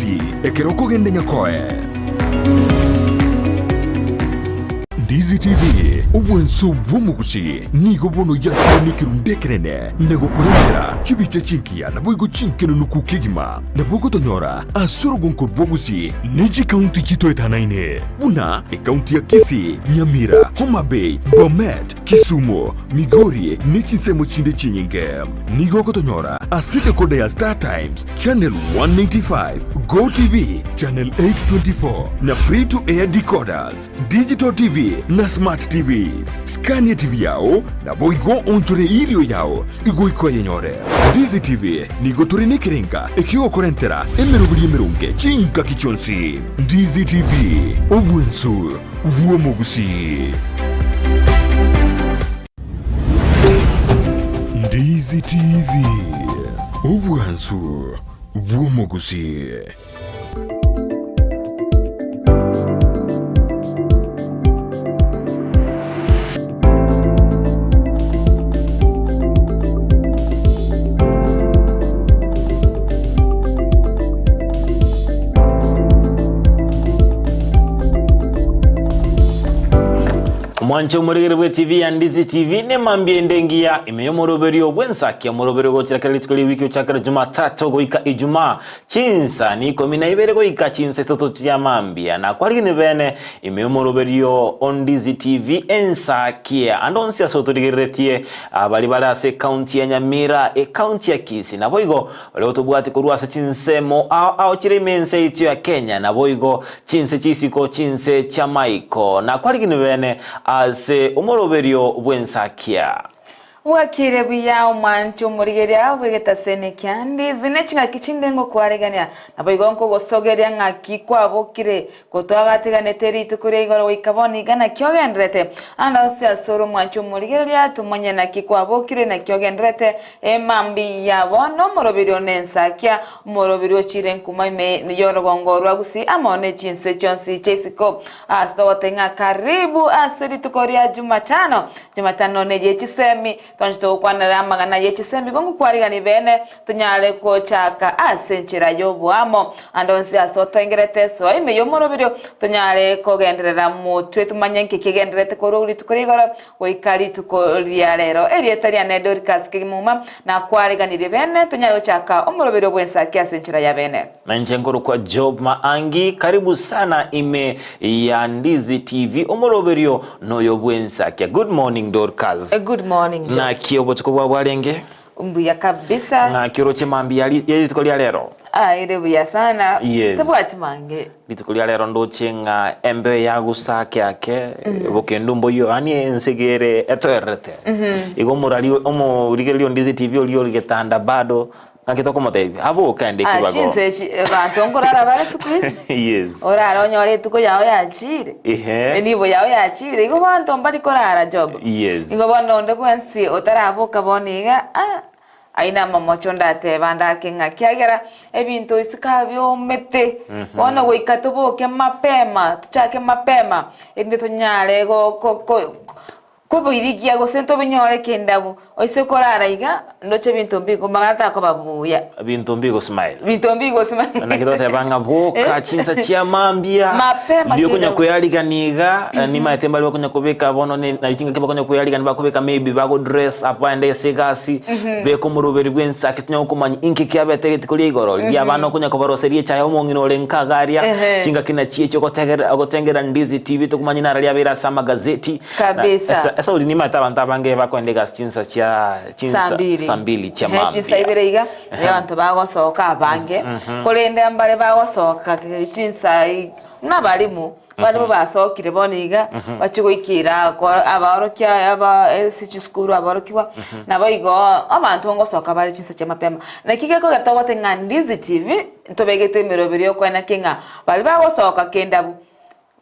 Kisii ekero okogenda Nyakoe. Ndizi TV, obwanso bw'omogusii nigo bono yakire nekerundu ekenene na gokorentera chibicha chingiya naboigo chinkenenuku kegima. Nabo ogotonyora ase orogonko rwa Gusii ne chikaunti chitoetanaine buna ekaunti ya Kisii, Nyamira, Homa Bay, Bomet, Kisumu, Migori ne chinsemo chinde chinyinge. Nigo ogotonyora ase decoder ya Star Times, Channel 195, Go TV, Channel 824 na Free to Air decoders, Digital TV na Smart TVs. Skania TV yao naboigo onchore erio yao igoika oyenyore. Ndizi TV nigo tore nekerenga ekiogokorentera emeroberi emeronge chingaki chionsi. Ndizi TV, obwensu bw'omogusii. Ndizi TV, obwansu bw'omogusii. Omwanche omorigeri bwe TV ya Ndizi TV nemambia ende engiya ime y'omoroberio bw'ensaki omoroberio gochira kera rituko ri'ewiki gochakera Jumatatu goika Ijumaa chinsa ni ikomi na ibere goika chinsa itato chia mambia na kwarigini bene ime y'omoroberio o Ndizi TV ensakia ande onsi ase otorigereretie abari bare ase ekaunti ya Nyamira ekaunti ya Kisii naboigo Baria otobwati korwa ase chinsemo ao ao chire ime ense yaito ya Kenya, naboigo chinse chi'isiko, chinse chi'amaiko, na kwarigini bene ase omoroberio bw'ensakia. Bwakire buya omwanchi omorigeria bw'egetaseni kia Ndizi ne ching'aki chinde ngokwaregania, naboigo nkogosogeria ng'aki kwabokire Gotwagatiganete rituko ria igoro goika bono iga naki ogendererete? Ande onsi asore omwanchi omorigereria, tomanye naki kwabokire, naki ogendererete. Emambia ya bono omoroberi one ensakia, omoroberi ochiire nkuma ime y'orogongo rwa Gusii amo ne chinse chionsi chia isiko. Ase togoteba ng'a karibu ase rituko ria Jumatano. Jumatano neye chisemi, Twanchete gokwanera amang'ana ye chisemi igo ngokwarigania bene, tonyare gochaka ase enchera y'oboamo. Ande onsi ase otengerete soa ime y'omoroberio, tonyare kogenderera motwe tomanye nki kegendererete korwa rituko ria igoro goika rituko ria rero. Erieta riane Dorcas Kegima nakwariganirie bene, tonyare gochaka omoroberio bw'ensaki ase enchera ya bene. Na inche nkorokwa Job Maangi, karibu sana ime ya Ndizi TV, omoroberio noyo bw'ensakia. Good morning Dorcas. Good morning Job. Naki obotuko bwao bwarenge? Mbuya kabisa. Naki oroche mambia ya ri- ya rituko ria rero? Ah, ere buya sana. Yes. Tobwati mange. Rituko ria rero ndoche ng'a embeo yagusa ake ake, bokendu mboiyo, yaani ense iga ere etoererete. Igo omorari omorigereria o Ndizi TV oria ore getanda bado Naki tokomotebia, Aboka ende Ah, ekibago. chinsa echi abanto nkorara bare siku hizi Yes. orare onyore etuko yao yachire Ehe. enibo yao yachire igo banto mbari korara job Yes. igo bono onde bwensi otaraboka bono iga ah ayio namamocho ndateba ndake ng'a kiagera ebinto isiko biomete bono goika toboke mapema tochake mapema erinde tonyare go ko ko Koboirigia gose ntobinyore kendabu, oise korara iga, ndoche ebinto mbigomagana takoba buya. Binto mbigosmile. Binto mbigosmile. Naki togoteba ng'a boka chinsa chia mambia, Mapema mbuya okonya kendabu. koyarigania iga, nimaete mbare bakonya kobeka bono ne nari chingaki bakonya koyarigania bakobeka maybe bago dress up baende ase egasi, beka omoroberi bwa ensake tonya gokomanya inki kiabete rituko ria igoro, riria abana okonya kobaroseria echae omong'ina ore nka iga aria, Ehe. chingaki nachio echio ogotegerera ogotengera Ndizi TV tokomanya nara riabeire ase amagazeti, Kabisa. Esa- Esauri nimanyete abanto abange bakoenda egasi chinsa chia chinsa Saa mbiri. saa mbili chia Ehe, chinsa mambia. ibere iga nigo abanto bagosoka abange korende mbare bagosoka chinsa i- buna abalimu abalimu basokire bono iga bachia goikera ko abaorokia aba ase chisukuru aborokigwa nabo igo abanto ngosoka bare chinsa chia mapema. Naki gekogera togoteba ng'a Ndizi TV ntobegete emeroberi yokoenaki ng'a baria bagosoka kende abwo.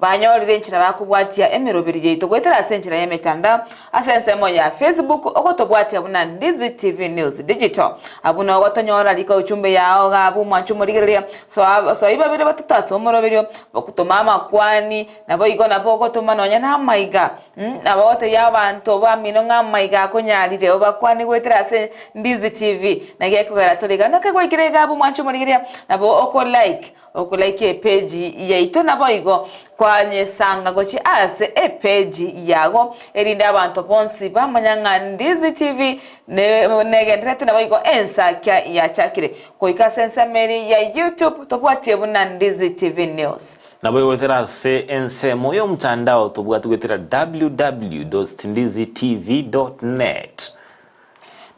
Banyorire enchera bakobwatia emeroberi yaito goetera ase enchera y'emetandao ase ensemo ya Facebook ogotobwatia buna Ndizi TV News Digital. Abwo noo ogotonyora rika uchumbe yao iga abwo omwanche omorigereria soa soi babere batato ase omoroberio gotoma amakwani naboigo nabo ogotoma nonya na amaiga mh nabo ogotebia abanto bamino ng'a amaiga akonyarire obakwanie goetera ase Ndizi TV. Naki ekogera tore iga. Naki gwaikire iga abwo omwanche omorigereria nabo oko like. Okolike epeji yaito naboigo kwanyesanga gochia ase epeji yago, erinde abanto bonsi bamanya ng'a Ndizi TV negendererete naboigo ensakia yachakire. Goika ase ensemo eria ya YouTube tobwatie buna Ndizi TV News. Naboigo goetera ase ensemo y'omtandao tobwati goetera www.ndizitv.net.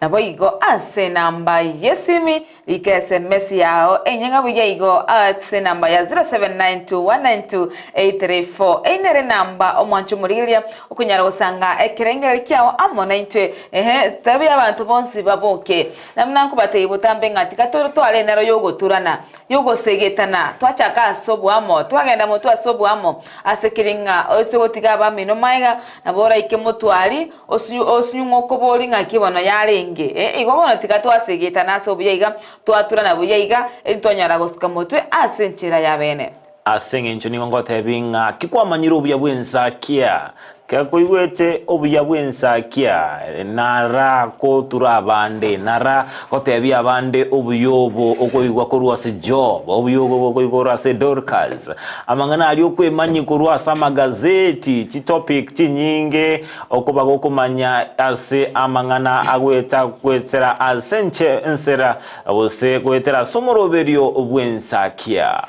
Naboigo ase enamba y'esimi, rika SMS yao enyeng'a buya igo ase enamba ya 0792192834. Eyio nere enamba omwanche omorigereria okonyara gosanga ekerengererio kiao amo naintwe. Ehe, tebia abanto bonsi baboke. Na buna nkobatebia botambe ng'a tiga totware enero y'ogoturana, y'ogosegetana, twachaka ase oboamo, twagenda motwe ase oboamo, ase keri ng'a ase ogotiga abamino magega, nabo oraike motwari, Osunywa okoboria ng'aki bono yarenge. Ee, igo bono tiga twasegetana ase obuya iga, twaturana buya iga, erinde twanyara gosuka motwe ase enchera y'abeene. Ase engencho nigo ngotebi ng'a ki kwamanyire obuya bw'ensakia, kera koigwete obuya bw'ensakia, nara kotura abande, nara gotebia abande obuya obo okoigwa korwa ase Job, obuya obo okoigwa korwa ase Dorcas, amang'ana aria okwemanyia korwa ase amagazeti, chitopic chinyinge, Okoba gokomanya ase amang'ana agoeta goetera ase enche ensera, gose goetera ase omoroberio bw'ensakia.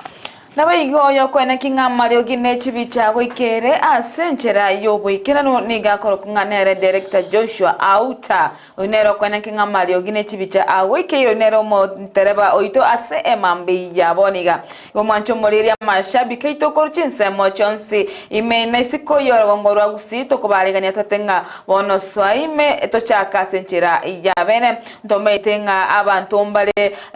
Naboigo oyokoeneki ng'a amariogi ne chibicha goikere ase enchera y'oboikeranu nigo akorokwa ng'a nere Director Joshua Auta. Oyio nere okoeneki ng'a amariogi ne chibicha agoikeire, oyio nere omontereba oito ase emambia ya bono iga. Igo omwanche omoriri amashabiki aito korwa chinsemo chionsi ime na isiko y'orogongo rwa Gusii tokobaarigania tote ng'a bono soa ime tochake ase enchera y'abene. Ntomaete ng'a abanto mbare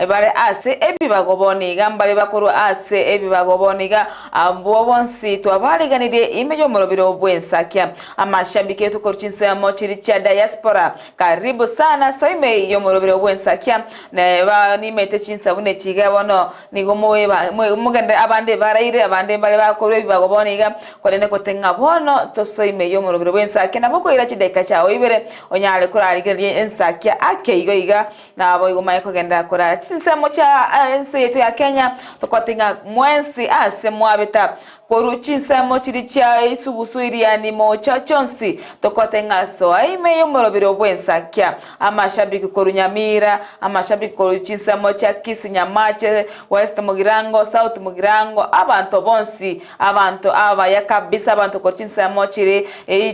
bare ase ebibago bono iga mbare bakorwa ase ebibago bono iga, abwo bonsi twabaariganirie ime y'omorobiro bw'ensakia. Amashabiki aito korwa chinsemo chiria chia diaspora, karibu sana soa ime y'omorobiro bw'ensakia. Neba nimaete chinsa buna echi iga bono Nigo mogenderere abande baraire, abande mbare bakorua ebibago bono iga, korende gote ng'a bono tosoe ime y'omorobero bw'ensakia, nabo okoira chidaeka chiao ibere, onyare korarigereria ensakia ake igo iga, naboigo omanye kogenderera korara chinsemo chia ense yaito ya Kenya, tokote ng'a mwensi ase mwabeta Korwa chinsemo chiria chia isugusu iriani moocha chionsi, tokote ng'a soa ime y'omorobiri bw'ensakia. Amashabiki korwa Nyamira, amashabiki korwa chinsemo chia Kisii, Nyamache, West Mugirango, South Mugirango, abanto bonsi, abanto abaya kabisa, abanto korwa chinsemo chiri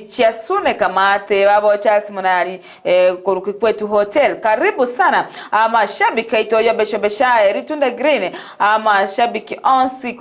chia Sune Kamate, babo Charles Munari, Korwa Kikwetu Hotel, karibu sana amashabiki aito yobeshobeshae Ritunda Green, amashabiki onsi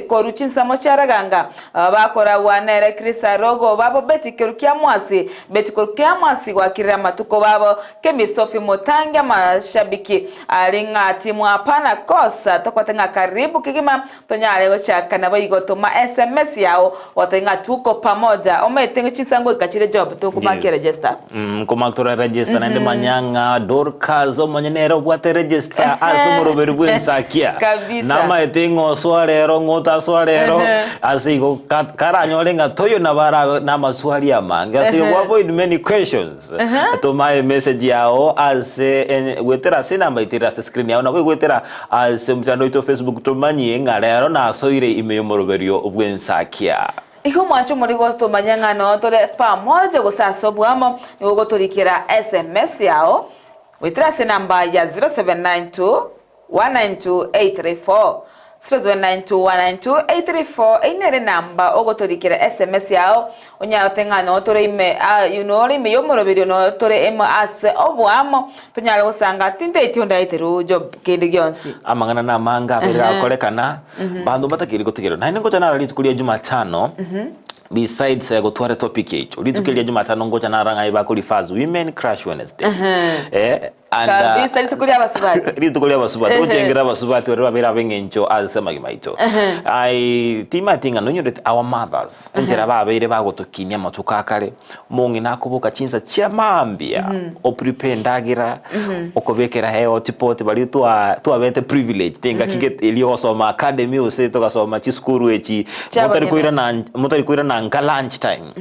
korwa chinsemo chia Raganga bakoragwa nere Chris Arogo babo Betty Keru Kiamwasi, Betty korwa Kiamwasi gwakirire amatuko babo Kemi Sophie Mutangi amashabiki ari ng'a timu hapana kosa tokwate ng'a karibu kegima Tonyare gochaka naboigo toma sms yao goteba ng'a tuko pamoja omanyete ng'a chinsa ngoika chire job tokomaka Yes. eregister. Nkomaka tore register naende manya ng'a Dorcas omonyene nere obwate register ase omoroberi bw'ensakia. Kabisa. Namaete ng'a osoa rero ng'a otasoa rero ase igo ka- karanyore ng'a toyo nabo arabe namaswali amange ase igo avoid many questions. Toma emessage yao ase goetera ase enamba ere ase screen yao nabo egoetera ase omotandao oito o Facebook tomanyie ng'a rero nasoire ime y'omoroberio bw'ensakia. Igo omwanche omoriko gose tomanye ng'a noo tore pamoja gose ase oboamo, nigo ogotorikera sms yao goetera ase enamba ya 0792 192 834 0792192834 Eyio nere enamba ogotorikera sms yao onyare ng'a noo tore ime nore ime y'omoroberio noo tore ime ase oboamo tonyare gosanga tintaeti ondaetere ojo kende gionsi. Amang'ana namange aberire agokorekana, banto mbatakeire gotegererwa. Naende ngocha nara rituko ria Jumatano, besides gotwara etopic yaito, rituko eria Jumatano ngocha nara ng'a ebako refers Women Crush Wednesday. Eh, And, uh, Kabisa, rituko ria abasubati. rituko ria abasubati Ehe. gochengera abasubati baria babere ab'eng'encho ase amagima aito Ai, timanyeti ng'a nonyorete our mothers enchera babeire bagotokinia amatuko akare omong'ina akoboka chinsa chia mambia oprepare endagera okobekera ehotpot baria twa twabete privilege tingaki get erio ogosoma academy gose togasoma chisukuru echi Chia motari abang'ina. koirana motari koirana nka lunch time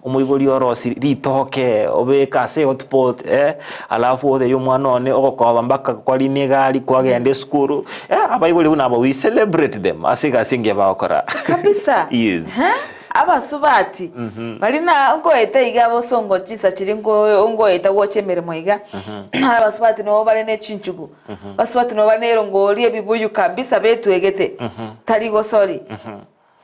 Omoibori orosie ritoke, obeke ase hotpot eh, alafu otebie omwana. Omwana one ogokoba mpaka kwarina egari kwagenda esukuru, eh, abaibori buna aba we celebrate them ase egasi engiya bagokora. Kabisa. Yes. Ehe, abasubati bari na nkoeta iga bosongo chinsa chiria nko nkoeta gocha emeremo iga, abasubati nabo bare ne chinchugu, abasubati nabo bare na erongori ebibuyu kabisa betwegete, tari gosori.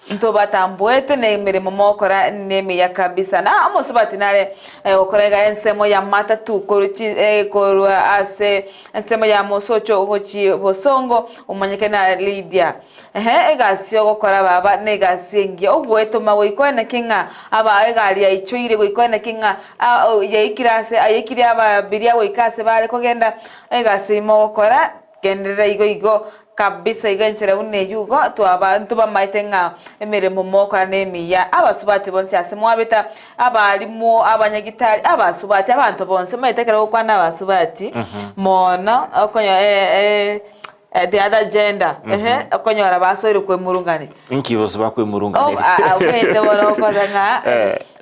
Ntobatamboete nemeremo mogokora nemiya kabisa. Na omosubati nare gokora iga ensemo ya matatu korwa ase ensemo ya mosocho gochia bosongo omanyeke na Lydia. Ehe, egasi ogokora baba negasi engiya. Ogwetoma goika oeneke ng'a aba egari yaichoire goika oeneke ng'a yaikire ase yaikire ababiria goika ase bare kogenda egasi mogokora. Genderera igo igo kabisa iga enchera buna eyio igo twaba ntobamaete ng'a emeremo mokora nemiya. Abasubati bonsi ase mwabeta, abalimu, abanyagitari, abasubati, abanto bonsi omanyete ekero ogokwana abasubati mono okonyo the other gender ehe okonyora basoire kwemurungania. Inki gose bakwemurunganeria? Omanyete bono okosa ng'a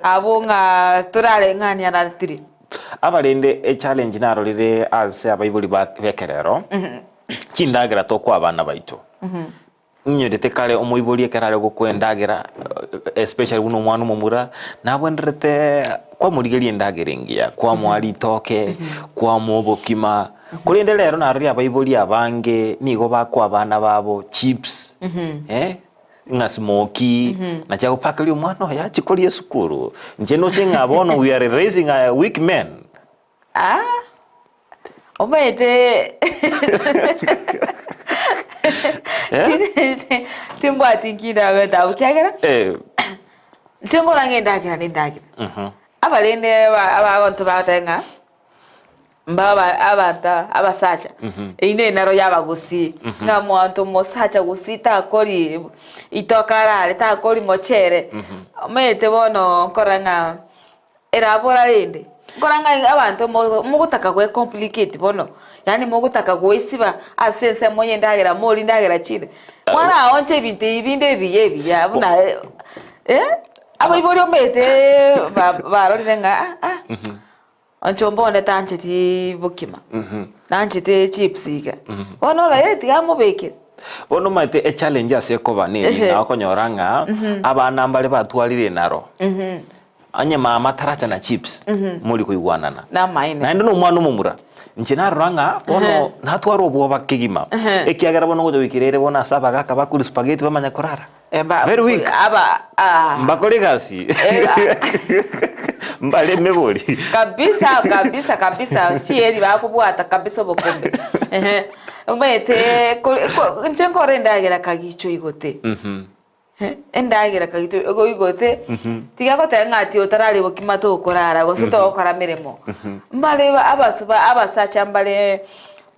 abwo ng'a torareng'ania natiri. Abarende echallenge narorire ase abaibori ba b'ekerero, chindagera tokoa abana baito. Inyorete kare omoibori ekero are gokoa endagera especially buna omwana omomura, nabwenerete kwamorigeria endagera engiya, kwamoa ritoke, kwamoa obokima, korende rero narorire abaibori abange nigo bakoa abana babo chips, ng'a smokie, nachia gopakeria omwana oye achie koria esukuru. Inche noche ng'a bono we are raising a weak men. Ah, omanyete Eh? timbwati nki ndabete abwo ekiagera Eh, inche nkora ng'a endagera na endagera. mhm. Abarende aba abanto bagoteba ng'a Mbaba abanto abasacha, eyio nenaro y'abagusii, ng'a omonto omosacha gusii takori itoka arare, takori mochere, omanyete bono nkorora ng'a erabora rende, nkorora ng'a abanto mo mogotaka goe complicate bono, yaani mogotaka goesiba ase ensemo ya endagera morie endagera chinde, mwaraonche ebinto ebi binde ebiya ebiya buna abaibori omanyete ba barorire ng'a ah ah. Onchomba one tancheti bokima, nanchete chips iga. Bono ora eh tiga amobekere. Bono omanyete echallenge ase ekoba neri ng'a okonyora ng'a abana mbare batwarire naro, onye mama taracha na chips, mori koigwanana. Namaene. Naende na omwana omomura, inche narora ng'a bono natware obwoba kegima, ekiagera bono ngocha goikera ere bono ase abagaka bakoria spaghetti bamanya korara. Eba- Very weak. Aba ah. Mbakore egasi. Mbareme bori. Kabisa kabisa kabisa chieri bakobwata kabisa obokombe ehe omanyete ko- ko- inche nkore endagera kagicho igote Eh, endagera kagicho igo igote tiga goteba ng'a ati otararia bokima tokorara gose togokora meremo mbare ba abasuba abasacha mbare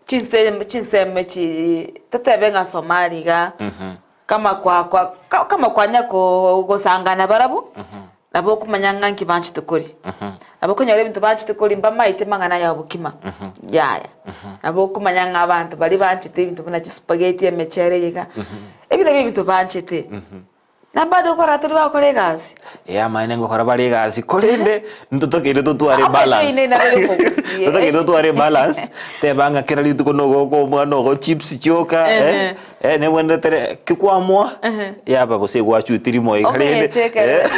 chinse chinsemo echi totebe ng'a Somali iga. Kama kwa kwa kama kwanya ko gosangana barabwo, nabo okomanya ng'a nki banchete koria. Nabo okonyora ebinto banchete koria mbamaete mang'ana aya obokima, yaya. Nabo okomanya ng'a abanto baria banchete ebinto buna chisupageti, emechere iga, ebi nabio ebinto banchete. Na bado okora tori bagokora egasi. Ee amaene ngokora bare egasi korende ntotokeire totware Amaene balance. ine naro yokogusia. Totokeire totware balance teba ng'a kera rituko nogoka omwana ogo chips chioka eh, eh nebwenerete re ki kwamoa yaba gose gwachutiri moyo iga rende Omanyete ekero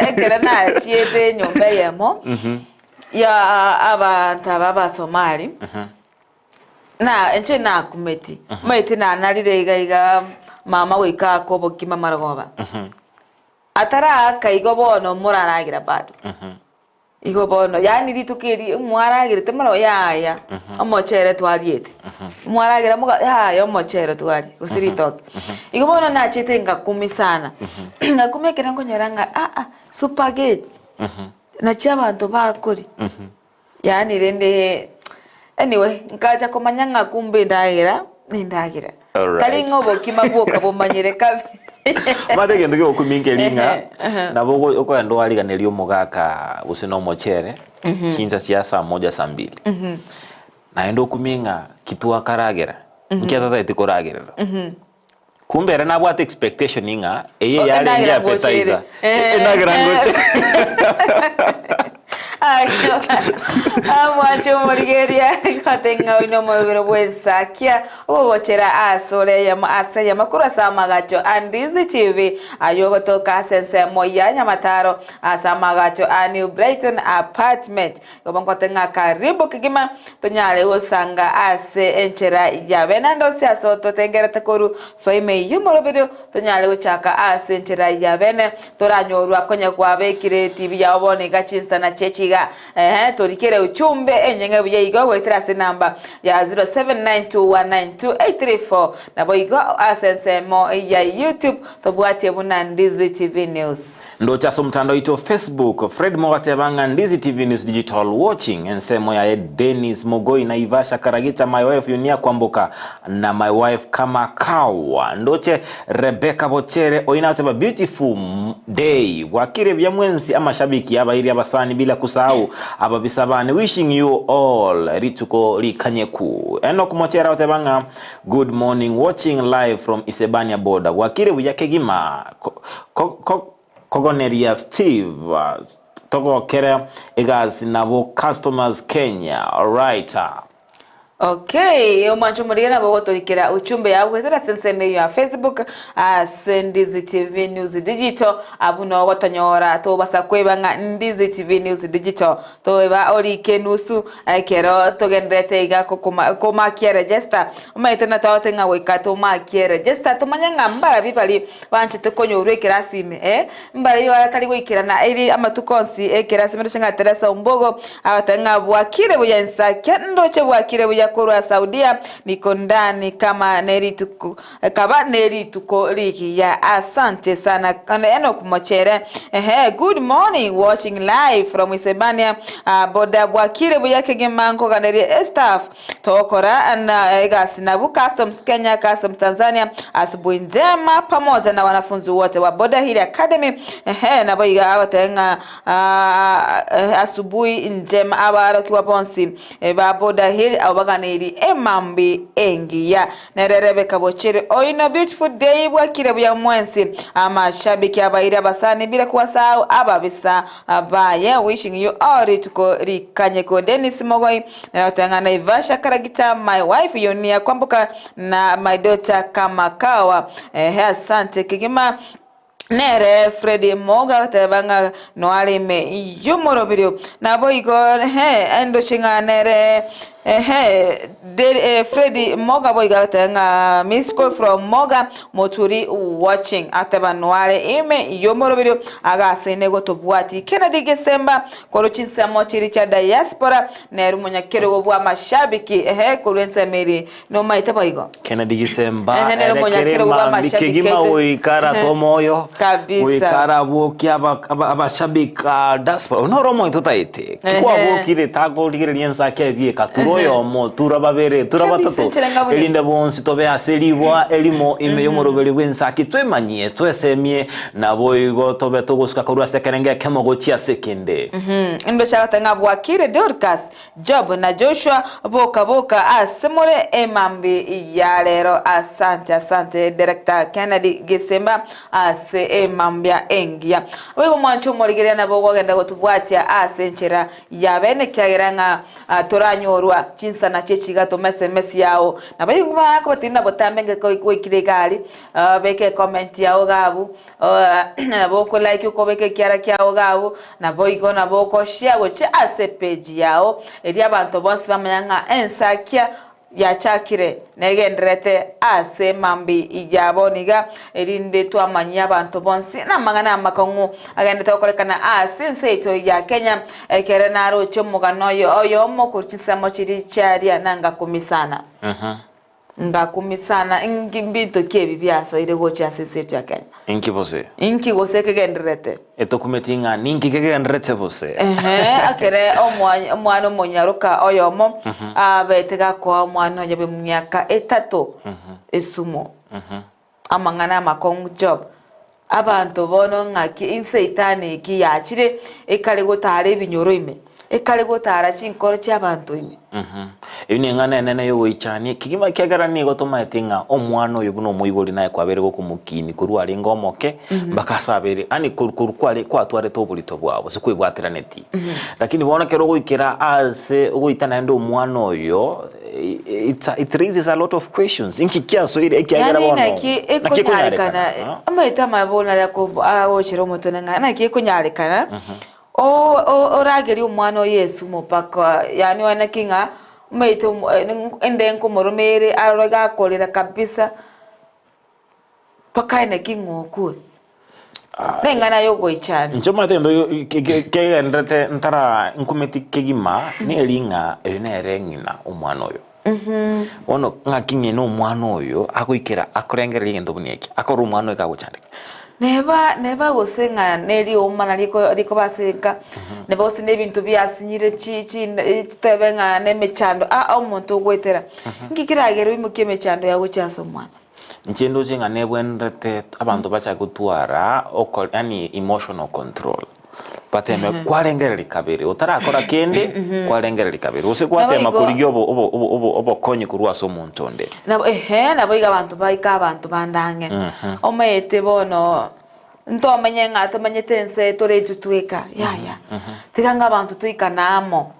ekero nachiete enyomba eyemo ya abanto aba abasomali, na inche nakumeti, omanyete nanarire iga iga mama goika ake obokima marogoba. Ataraaka igo bono moraragera bado. Igo bono yaani rituko eri mwaragerete moro yaya omochere twariete, mwaragera moga yaya omochere twaria gose ritoke. Igo bono nachete ngakumia sana, ngakumia ekero nkonyora ng'a aa supageti nachio abanto bakoria. Yaani rende anyway nkacha komanya ng'a kumbe endagera nendagera. Alright. Tari ng'a obokima bwoka bomanyire kabi. Omanyete egento kiogokumia nkeri ng'a Ehe. nabo ogo- okoenda oariganeria omogaka gose na omochere chinsa chia saa moja saa mbili naende okumie ng'a ki twakaragera nki atatagete koragerera Kumbe ere nabwate expectation ng'a eye Oh, yarenge endagera ngocha ere. appetizer. Eh. Endagera ngocha. Mwanche omorigereria gote ng'a oino omobere bw'ensakia ogogochera ase ore eyemo ase eyemo korwa ase amagacho a Ndizi TV aywo ogotoka ase ensemo ya Nyamataro ase amagacho a New Brighton Apartment. Igo nkote ng'a karibu kegima tonyare gosanga ase enchera ya bene ande onsi ase totengerete korwa soa ime y'omoroberio tonyare gochaka ase enchera ya bene toranyorwa konya kwabekire etibi yao bono iga chinsana chiechiga ehe torikere uchumbe enyeng'e buya igo goetera ase enamba ya 0792192834 naboigo ase ensemo ya YouTube tobwatie buna Ndizi TV News. Ndoche ase omotandao oito o Facebook, Fred mogateba ng'a Ndizi TV News Digital Watching, ensemo yaye Dennis Mogoi, Naivasha Karagita, my wife Yunia Kwamboka na my wife Kamakawa. Ndoche Rebecca Bochere oyio nateba beautiful day, bwakire buya mwensi amashabiki abairi abasani bila kusahau ababisa bane wishing you all rituko rikanyeku. Enock Mochere agoteba ng'a good morning watching live from Isebania border, bwakire buya kegima. Kogoneria Steve togokere egasi nabo customers Kenya alright. Okay, omwancho omorigia nabo ogotorikera uchumbe yao goetera ase ensemo eyio ya Facebook ase Ndizi TV News Digital abwo noo ogotonyora tobasa kweba ng'a Ndizi TV News Digital toeba orike enusu ekero togendererete iga komakia register omanyete natogote ng'a goika tomakie register tomanye ng'a mbarabi baria banchete konyorwa ekerasi ime, ee, mbarabwo baratari goikerana eri amatuko onsi ekerasi ime. Ndoche ng'a Teresa Ombogo agoteba ng'a bwakire buya Insakia, ndoche bwakire buya korwa Saudia, niko ndani kama nerituko kaba nerituko rigiya. Asante sana Enock Mochere. Ehe, good morning watching live from Isebania boda bwakire buya kegima nkoganerie estaff Togokora na egasi nabwo Customs Kenya, Customs Tanzania, Asubuhi Njema pamoja na wanafunzi wote wa Border Hill Academy. Ehe, nabo iga agoteba ng'a ah, Asubuhi Njema abarokigwa bonsi ba Border Hill abo baganeiri emambi engiya. Nere Rebecca Bochere oino beautiful day bwakire buya mwensi amashabiki abairi abasani bila kuwasahau ababisa baye wishing you all rituko rikanyeko Dennis Mogoi Nagoteba ng'a Naivasha Karagita my wife Yonia Kwamboka na my daughter Kamakawa ehe asante kegima nere Freddy Moga agoteba ng'a noare ime y'omoroberio naboigo ehe endoche ng'a nere ehe Freddy Moga boigo agoteba ng'a miss call from Moga Moturi watching ateba noare ime y'omoroberio agasaine gotobwati Kennedy Gesemba Korwa chinsemo chiria chia diaspora, nere omonyakerogo bw'amashabiki, ehe, korwa ensemo eria nomaete boigo. Kennedy Gisemba Ehe, nere ere kere omonyakerogo mambi bw'amashabiki kegima aito. goika Ehe, arate omoyo kabisa. goika arabokia aba- aba- abashabiki a diaspora Oyio noro omonto otaete Ehe. kikwabokire takorigereria ensake ebieka tura oyomo tura babere tura Kabisa, batato enchera ng'a buna erinde bonsi tobe ase riboa erimo ime y'omoroberi bw'ensaki twemanyie twesemie Naboigo tobe togosuka korwa ase ekerengo ekemo gochia ase ekende. Indoche agoteba ng'a bwakire Dorcas, Job na Joshua boka boka ase more emambi ya rero. Asante asante Director Kennedy Gisimba ase emambia engiya. Boigo mwanche omorigereria nabo ogogenda gotobwatia ase enchera ya bene ekiagera ng'a toranyorwa chinsana chie chigato SMS yao. Naboigo bakobatebia buna botambe ngeko gwaikire egari Beka ecomment yao iga abwo, nabo oko like okobeka ekiara kiao iga abwo, naboigo nabo oko share gochia ase epage yao, erio abanto bonsi bamanya ng'a ensakia yachakire negendererete ase mambia ya bono iga, erinde twamanyia abanto bonsi namang'ana amakong'u agenderete gokorekana ase ense yaito ya Kenya, ekere naroche omogano oyo oyomo korwa chinsemo chiria chiaria nangakumi sana. Ngakumia sana, inki mbinto ki ebi biasoire gochia ase ense yaito ya Kenya? Inki bose? Inki gose kegendererete? Etokumeti ng'a ninki kegendererete bose? Ehe, ekere omwa- omwana omonyaroka oyomo abete gakoa omwana oye bw'emiaka etato esumo, amang'ana amakong'u job. Abanto bono ng'aki inse etani eki yachire ekare gotara ebinyoro ime. ekare gotara chinkoro chi'abanto ime. Eyio neng'ana enene y'ogoichania, kegima ekiagera nigo tomaete ng'a omwana oyo buna omoibori naye kwabeire gokomokinia korwa arenge omoke mpaka ase abeire, yaani korwa korwa kware kwatwarete oborito bwao gose kwebwateranetie. Lakini bono ekero ogoikera ase ogoita naende omwana oyo, it's a it raises a lot of questions, inki kiasoire ekiagera Yaani bono naki naki ekonyarekana, ekonyarekana? amaete amaya bono aria ako agochera omotwe ng'a naki ekonyarekana. Oragerie omwana o Yesu mopaka, yaani one ki ng'a omanyete ende nkomoroma ere arore gakorera kabisa mpaka aye naki ng'a okure. Neng'ana ya ogoichania. Inche omanyete egento kegenderete ntara nkumeti kegima neri ng'a oyo nere ng'ina omwana oyo. Bono ng'aki ng'ina omwana oyo agoikera akorengereria egento buna eke, akore omwana oyo kagochandeka. Neba neba gose ng'a nerioma nari riko rikoba ase enka, neba gose na ebinto biasinyire chi chi toebe ng'a na emechando aa omonto ogoetera, nki keragere oimokie emechando yago gochia ase omwana? Inche ndoche ng'a nebwenerete abanto bachake gotwara oko yaani emotional control, bateme kwarengereria kabere, otarakora kende kwarengereria kabere, gose gwatema Naboigo- korigia obo obo obo obo obokonyi korwa ase omonto onde. Nabo ehe, naboigo abanto baika abanto bande ang'e. Omanyete bono, ntomenye ng'a tomenyete ense tore intwe tweka, yaya. Tiga ng'a abanto toikane amo.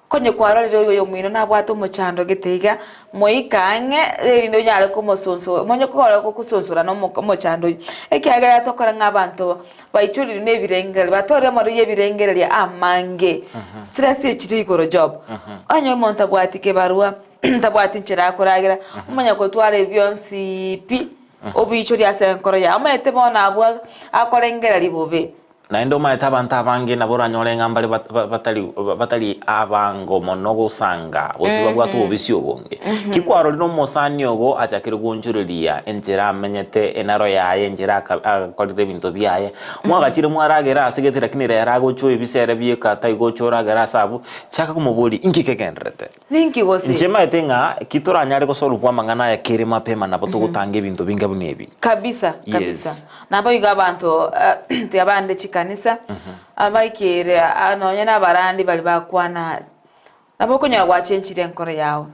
Konye kwarorire oyoyomino nabwate omochando gete iga, moike ang'e, erinde onyare komosonso monye kogora gokosonsorana omo omochando oyio. Ekiagera tokora ng'a abanto baichorirwe na ebirengererio, batwarire amarwaire y'ebirengererio amange, stress echire igoro job. Onye omonto abwati kebarua, tabwati nchera akoragera, omanya gotwara ebi bionsi pi, obiichoria ase enkoro yaye, omanyete bono abwo akorengereria bobe. Naende omanyete abanto abange nabo oranyore ng'a mbare batari batari abango mono gosanga, gose babwate obobisi obonge. Ki kwarorire omosani ogo achakire gwonchoreria enchera amenyete, enaro yaye, enchera aka agakorire ebinto biaye, mwagachire mwaragera ase gete lakini rero agocha oebisa ere bieka taigocha oragere ase abwo, chaka komoboria inki kegendererete. Ninki gose? Inche maete ng'a ki toranyare gosolve amang'ana aya kere mapema nabo togotanga ebinto binga buna ebi. Kabisa, kabisa. Yes. Naboigo abanto tiabande chikanisa, abaikere nonye na abarandi baria bakwana, nabo okonyora gwachenchire enkoro yao.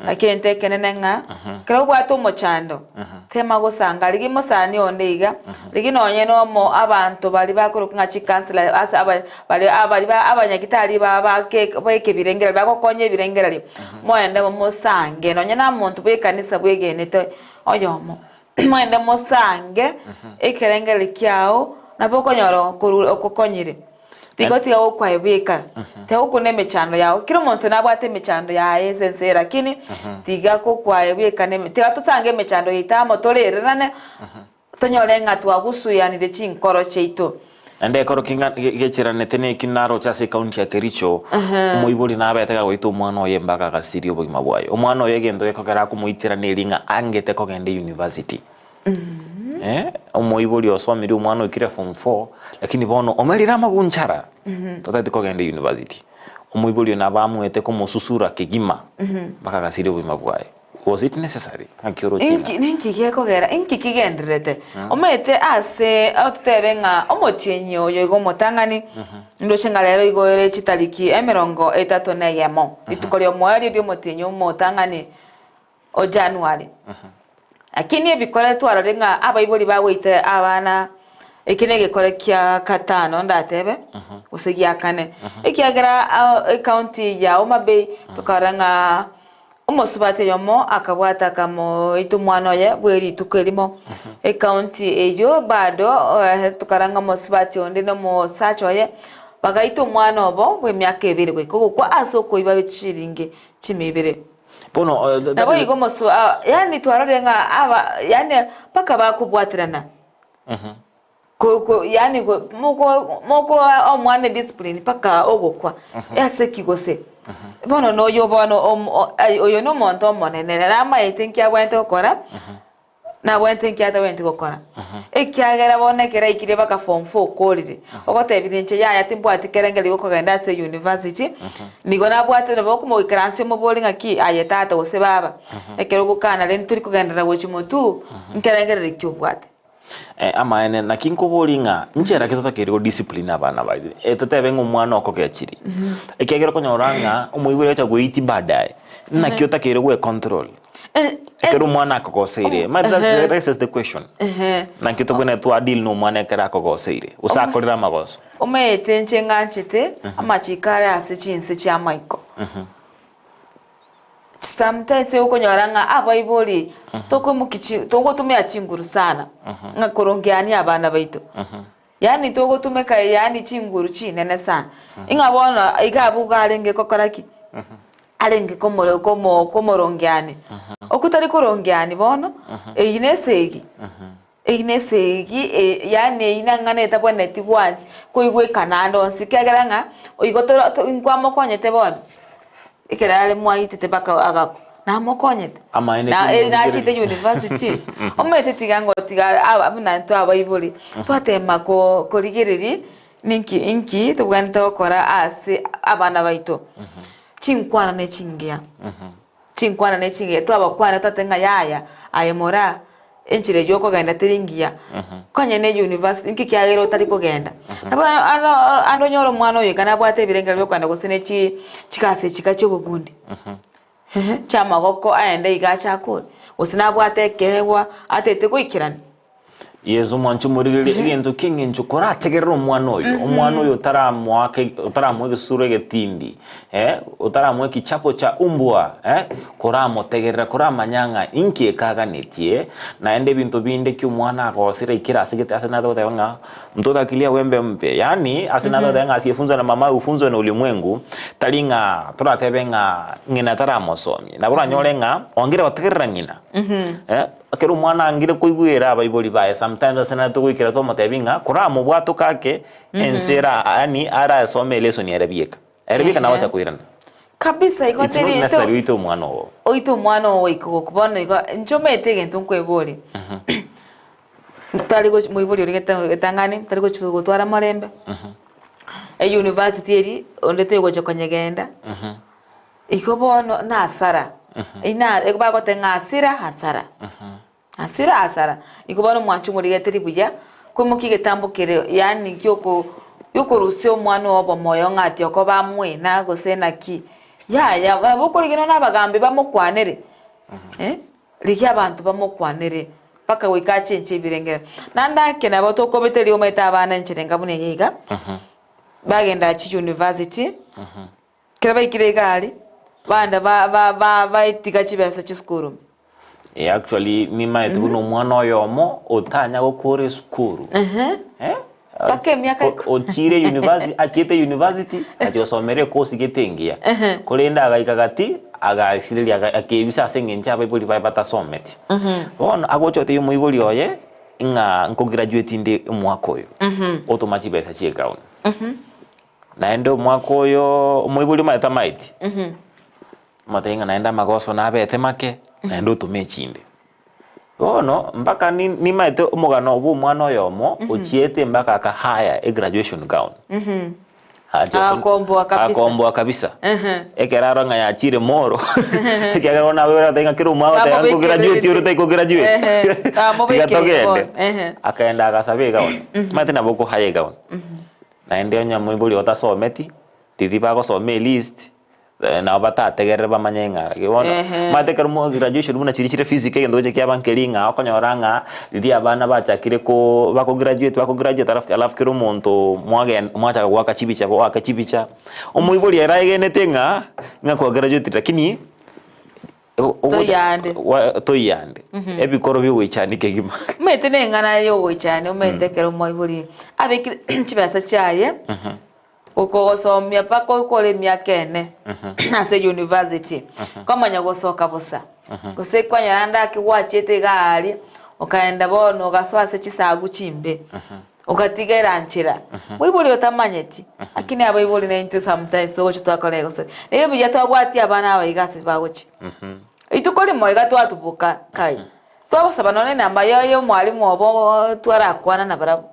Lakini egento ekenene ng'a, ekero obwate omochando, tema gosanga rigia mosani onde iga, rigia nonye na omo abanto baria bakorokwa ng'a chicounsellor ase aba baria baria ba abanyagitari ba bake ba ekebirengererio bagokonya ebirengererio, moende mosange nonye na omonto bwa ekanisa bwegenete oyomo, moende mosange ekerengererio kiao, nabo okonyora okoru okokonyire. Tiga tiga gokwaebeka, tiga gokuna emechando yao. Kera omonto nabwate emechando yaye ase ense eye lakini tiga kokwaebeka na eme tiga tosange emechando yaito amo torererane, tonyore ng'a twagusuyanire chinkoro chiaito. Naende ekero king'a gecheranete neki naroche ase ekaunti ya Kericho, omoibori nabete gagoita omwana oye mpaka agasiria obogima bwaye. Omwana oye egento gekogera akomoitera neri ng'a angete kogenda eyunivasiti. Omoibori osomirie omwana oikire form four, lakini bono omerire amagunchara, tatageti kogenda university. Omoibori oyo nabo amoete komosusura kegima, mpaka agasiria obogima bwaye. Was it necessary? Ng'aki oroche ng'a? Inki ninki gekogera inki kigendererete? Omanyete ase ototebe ng'a omotienyi oyo igo omotang'ani, ndoche ng'a rero igo ere chitariki emerongo etato na eyemo, rituko ri'omoerio ri'omotienyi omotang'ani o January. Lakini ebikore twarorire ng'a abaibori bagoita abana, eke negekore kia katano ndatebe, gose gia kane, ekiagera ecounty ya Homa Bay tokarora ng'a omosubati oyomo akabwata akamoita omwana oye bwe rituko erimo. Ecounty eyio bado tokarora ng'a omosubati onde na omosacha oye, bagaita omwana obo bwe emiaka ebere goika ogokwa ase okoiba chiringi chimia ibere. Bono that is Naboigo omosu a yaani twarorire ng'a aba yaani mpaka bakobwaterana. Ko ko yaani ko moko mokoa omwana ediscipline mpaka ogokwa, ase ki gose? Bono noyo bono omo ai oyo na omonto omonene nere amaete nki abwenerete gokora, Nabwenerete nki atabwenereti gokora? Ekiagera bono ekero aikire mpaka form four okorire, ogotebirie inche yaya timbwati kerengerio giokogenda ase university, nigo nabwate nabo okomoikaransia omoborie ng'aki aye tata gose baba, ekero ogokana rende tori kogenderera gochia motwe, nkerengererio ki obwate? Amaene, naki nkoborie ng'a nchera ki totakeire go discipline abana baito? Totebe ng'a omwana okogechiri, ekiagera okonyora ng'a omoibori agocha goitia baadaye, naki otakeire gwe control ekero omwana akogoseire? Ma that raises the question. Naki tobwenerete twa deal na omwana ekero akogoseire, gose akorire amagoso? Omanyete inche ng'anchete amachiko are ase chinse chi'amaiko. Sometimes okonyora ng'a abaibori tokoimokia chi togotumia chinguru sana, ng'a korongeania abana baito. Yaani togotumeka yaani chinguru chinene sana, ing'a bono iga abwo iga arenge gokora ki? Arenge komo komo komorongeani. Okwo tari korongeani bono, eywo na esegi, eywo na esegi yaani eywo na eng'ana etabwenereti gwa koigwekana ande onsi ekiagera ng'a igo toro nkwamokonyete bono. Ekero are mwaitete mpaka agakwa, namokonyete? Amaene Na ki eh, nachete omorigereria. university, omanyete tiga ngotiga aba buna intwe abaibori, twatema ko korigereria ninki inki tobwenerete gokora ase abana baito. Chinkwana na echingiya, chinkwana na echingiya, twabakwana twateba ng'a yaya, aye moraa, enchera eywo okogenda teri ngiya, konye ne university nki kiagera otari kogenda. Nabo aro ande onyore omwana oyo iga nabwate ebirengererio bia okogenda gose ne chi chigasi echi iga chia obobundi, chia amagoko aende iga ache akore, gose nabwate ekeegwa atete goikerania. Yeso omwanche omorigererie egento ki'eng'encho korategerere omwana oyo, omwana oyo otaramoaka otaramoa egesuro egetindi, eh, otaramoa ekichapo cha umbwa, eh, koramotegerera koramanya ng'a inki ekaganetie, naende ebinto binde ki omwana agosire aikere ase gete ase nare goteba ng'a mtoto akilia wembe mpe, yaani ase nare goteba ng'a asiyefunzwa na mamaye hufunzwa na ulimwengu, tari ng'a toratebe ng'a ng'ina taramosomia. Nabo oranyore ng'a oangire gotegerera ng'ina, eh, Ekero omwana angire koigwera abaibori baye sometimes ase nare togoikera twamotebia ng'a koramobwatoka ake ense era yaani arasome elesson ere bieka. Ere bieka nagocha koirana. Kabisa igo It's not teri necessary oite omwana oo. Oite omwana oo goika ogokwa bono igo inche omanyete egento nkoeboria tari gochi moibori oria gete getang'ani tari gochi gotwara morembe, euniversity eria onde togocha konyegenda. Igo bono nasara, ina bagoteba ng'a hasira hasara, hasira hasara. Igo bono omwancho omorigeretie buya, koimokia egetambo kere yaani gioko giokorusia omwana oo obomoyo ng'a ati okoba amwena gose naki, yaya nabo okorigia nonya abagambi bamokwanere eh, rigia abanto bamokwanere mpaka goika achenche ebirengererio. Naende ake nabo tokobeteria omanyete abana enchera enga buna eye iga, bagenda chiuniversity. Ekero baikire egari, bande ba- ba- ba- baetiga chibesa chisukuru ime. Eh, actually nimaete buna omwana oyomo otanya gokora esukuru Eh? Mpaka emiaka O- iko- ochire university achiete university achia gosomera ekosi gete engiya korende agaika gati agasireria aga- akebisa ase eng'encho abaibori baye batasometi bono agocha gotebia omoibori oye ng'a nkograduate inde omwaka oyo otoma chibesa chia egown Naende omwaka oyo omoibori omanye tamaeti, omotebie ng'a naende amagoso nabete make, naende otome echinde. Bono mpaka ni nimaete omogano bwa omwana oyomo ochiete mpaka aka hire e graduation gown. Achia kon- Agakomboa kabisa. Agakomboa kabisa. Ekero arora ng'a yachire moro, ekiagera bono abaibori bagoteba ng'a kera omwaka ogoteba Bamobekererete. nkograduate ore otari kograduate. Ehe, Tiga bamobekerete togende. bono, ehe. Akaenda agasaba egown. Omanyete nabo okohire egown. Naende onye omoibori otasometi, riria bagosoma elist, nabo batategerere bamanye ng'a gaki bono, Ehe. omanyete ekero mo graduation buna chiria chire physical egento gocha kiaba nkeri ng'a okonyora ng'a riria abana bachakire ko bakograduate bakograduate alafu alafu kera omonto mwagen mwachaka goaka chibicha goaka chibicha, omoibori ere aegenete ng'a, ng'a kwagraduatire lakini. Toyande. Toyande. Ebikoro biogoichania kegima. Omanyete na eng'ana yogoichania omanyete ekero omoibori abekire chibesa chiaye okogosomia mpaka okore emiaka ene ase university kwamanya gosoka bosa gose kwanyora ande ake gwachete iga aria okaenda bono ogasoa ase chisagu chimbe. Ogatiga eranchera. Moibori otamanyeti. Lakini abaibori naintwe sometimes togocha twakora egosori. Naye buya twabwatia abana aba iga ase bagochia. Rituko rimo iga twatuboka kai. Twabasaba nonye enamba ya ya omwalimu obo twarakwana nabarabwo.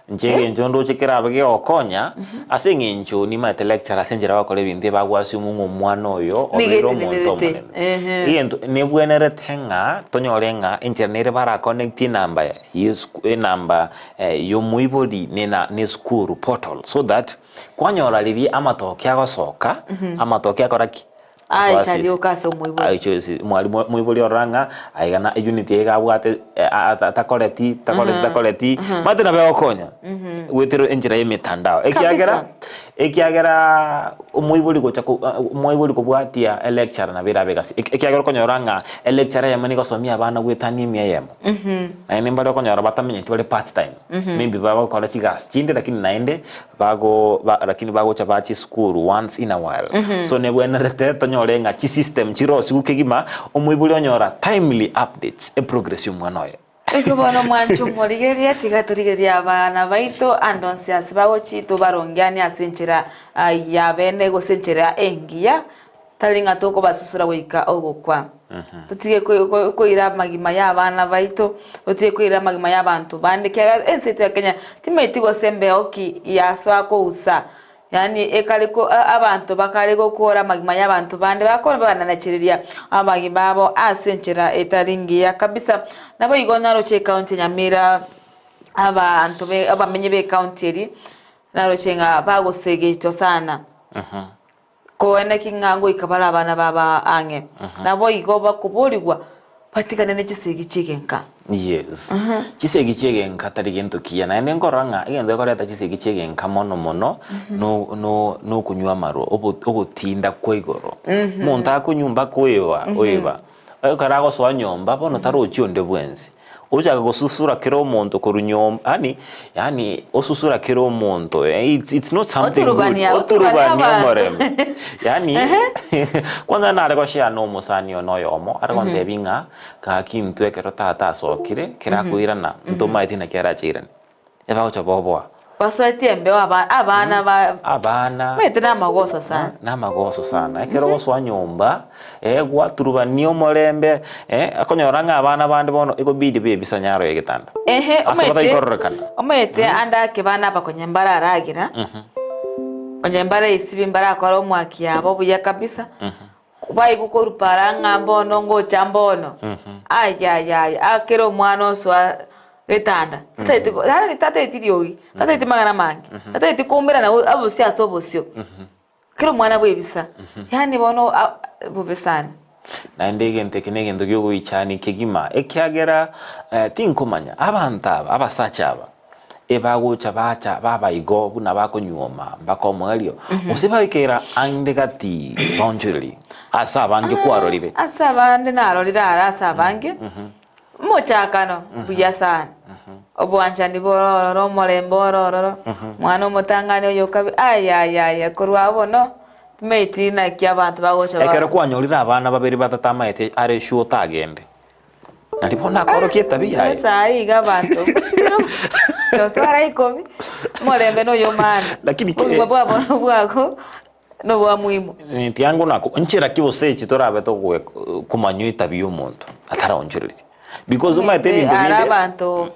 Inche egento ndoche kerabe kegokonya, ase eng'encho nimaete lecturer ase enchera bagokora ebinto ebagoassume ng'a omwana oyo Nigo obeire omonto etenenerete, omonene. ehe. Egento nebwenerete ng'a tonyore ng'a enchera nere baraconnectie enamba ya esuk enamba ya omoibori na ena na esukuru portal so that kwanyora riria amatoke agosoka, amatoke akora ki? Aecha rioka ase omoibori. Aecha ase mwalimu omoibori orora ng'a aiga na eunit eye iga abwate takoreti takoreti takoreti, omanyete nabo egokonya goetera enchera ya emetandao ekiagera ekiageraa omoibori gocha ko omoibori kobwatia electurer nabo erabe egasi ekiagera okonyora ng'a electurer eyemo nigo egosomia abana goetania emia eyemo, naende mbare okonyora batamenyeti bare part time, maybe bagokora chigasi chinde lakini naende Bago ba lakini bagocha bacha esukuru once in a while. So nebwenerete tonyore ng'a chisystem chirosiwu kegima, omoibori onyora timely updates, eprogress ya omwana oye. Ekio bono mwanche omorigereria, tiga torigererie abana baito ande onsi ase bagochia tobarongeanie ase enchera y'abene gose enchera engiya, tari ng'a tokobasusura goika ogokwa. Totige koira amagima y'abana baito, totige koira amagima y'abanto bande, ekiagera ense yaito ya Kenya timaeti gose mbeo ki yasoa kousa, yaani ekare ko abanto bakare gokora amagima y'abanto bande bakore bananachereria amagima abo ase enchera etari ngiya kabisa. Naboigo naroche ecounty ya Nyamira abanto be abamenyi be ecounty eria, naroche ng'a bagosegetwa sana. Koeneki ng'a ngoika bare abana babo ang'e, naboigo bakoborigwa batigane ne chisegi chi'egenka. Yes. Chisegi chi'egenka tari gento kiya. Naende nkorora ng'a egento gekoreta chisegi chi'egenka mono mono no no nokonywa amarwa, obo ogotinda kwa igoro. Omonto akonywa mpaka oeba oeba. Ekero agosoa nyomba bono tarochi onde bwensi. Ochaka gosusura kera omonto korwa nyomba yaani yaani osusura kera omonto it's it's not something good. Oturubania, oturubania Oturubania abanto. omorembe. Yaani kwanza nare goshare na omosani one oyomo are gontebia ng'a gaki intwe ekero tata asokire ekero akoirana ntomaeti naki arache airane. Ebagocha boboa. Basoetie embeo aba abana ba Abana. Omanyete namagoso sana. Namagoso sana. Ekero ogosoa nyomba, eh gwaturubania omorembe, eh okonyora ng'a abana bande bono ekobidi bebisa nyaro ya egetanda. Ehe, Ase omanyete bataikororokana. omanyete ande ake bana aba konya mbararagera, konya mbaraesibi mbarakora omwaki yabo buya kabisa, baigwe korwa para ng'a mbono ngocha mbono, ayayaya akere omwana osoa getanda, tataeti ko yaani tataeti riogi, tataeti mang'ana amange, tataeti koumerana obosio ase obosio, kera omwana bwebisa, yaani bono a bobe sana. Naende egento eke negento gi'ogoichania kegima, ekiagera tinkomanya abanto aba, abasacha aba, ebagocha bacha baba igo buna bakonyuoma mpaka omoerio, gose baikera ande gati baonchorerie ase abange kwarorire. Ase abande narorire are ase abange, omochakano buya sana, obwanchani bore ororo, omorembe ore ororo, omwana omotang'ani oyo okabe ayayaya korwa abwo bono, timaeti naki abanto bagocha ba. Ekero kwanyorire abana babere batatamaete are sure otagende. Nari bono akorokia etabi yaye. Ase iga abanto totwara ikomi, omorembe noyo omana. Lakini ke- Obogima bwa bono bwako nobwa muhimu. Eh, tiango nako nchera ki gose echi torabe togoe komanywa etabi ya omonto ataraonchoreria because omanyete ebinto Are binde abanto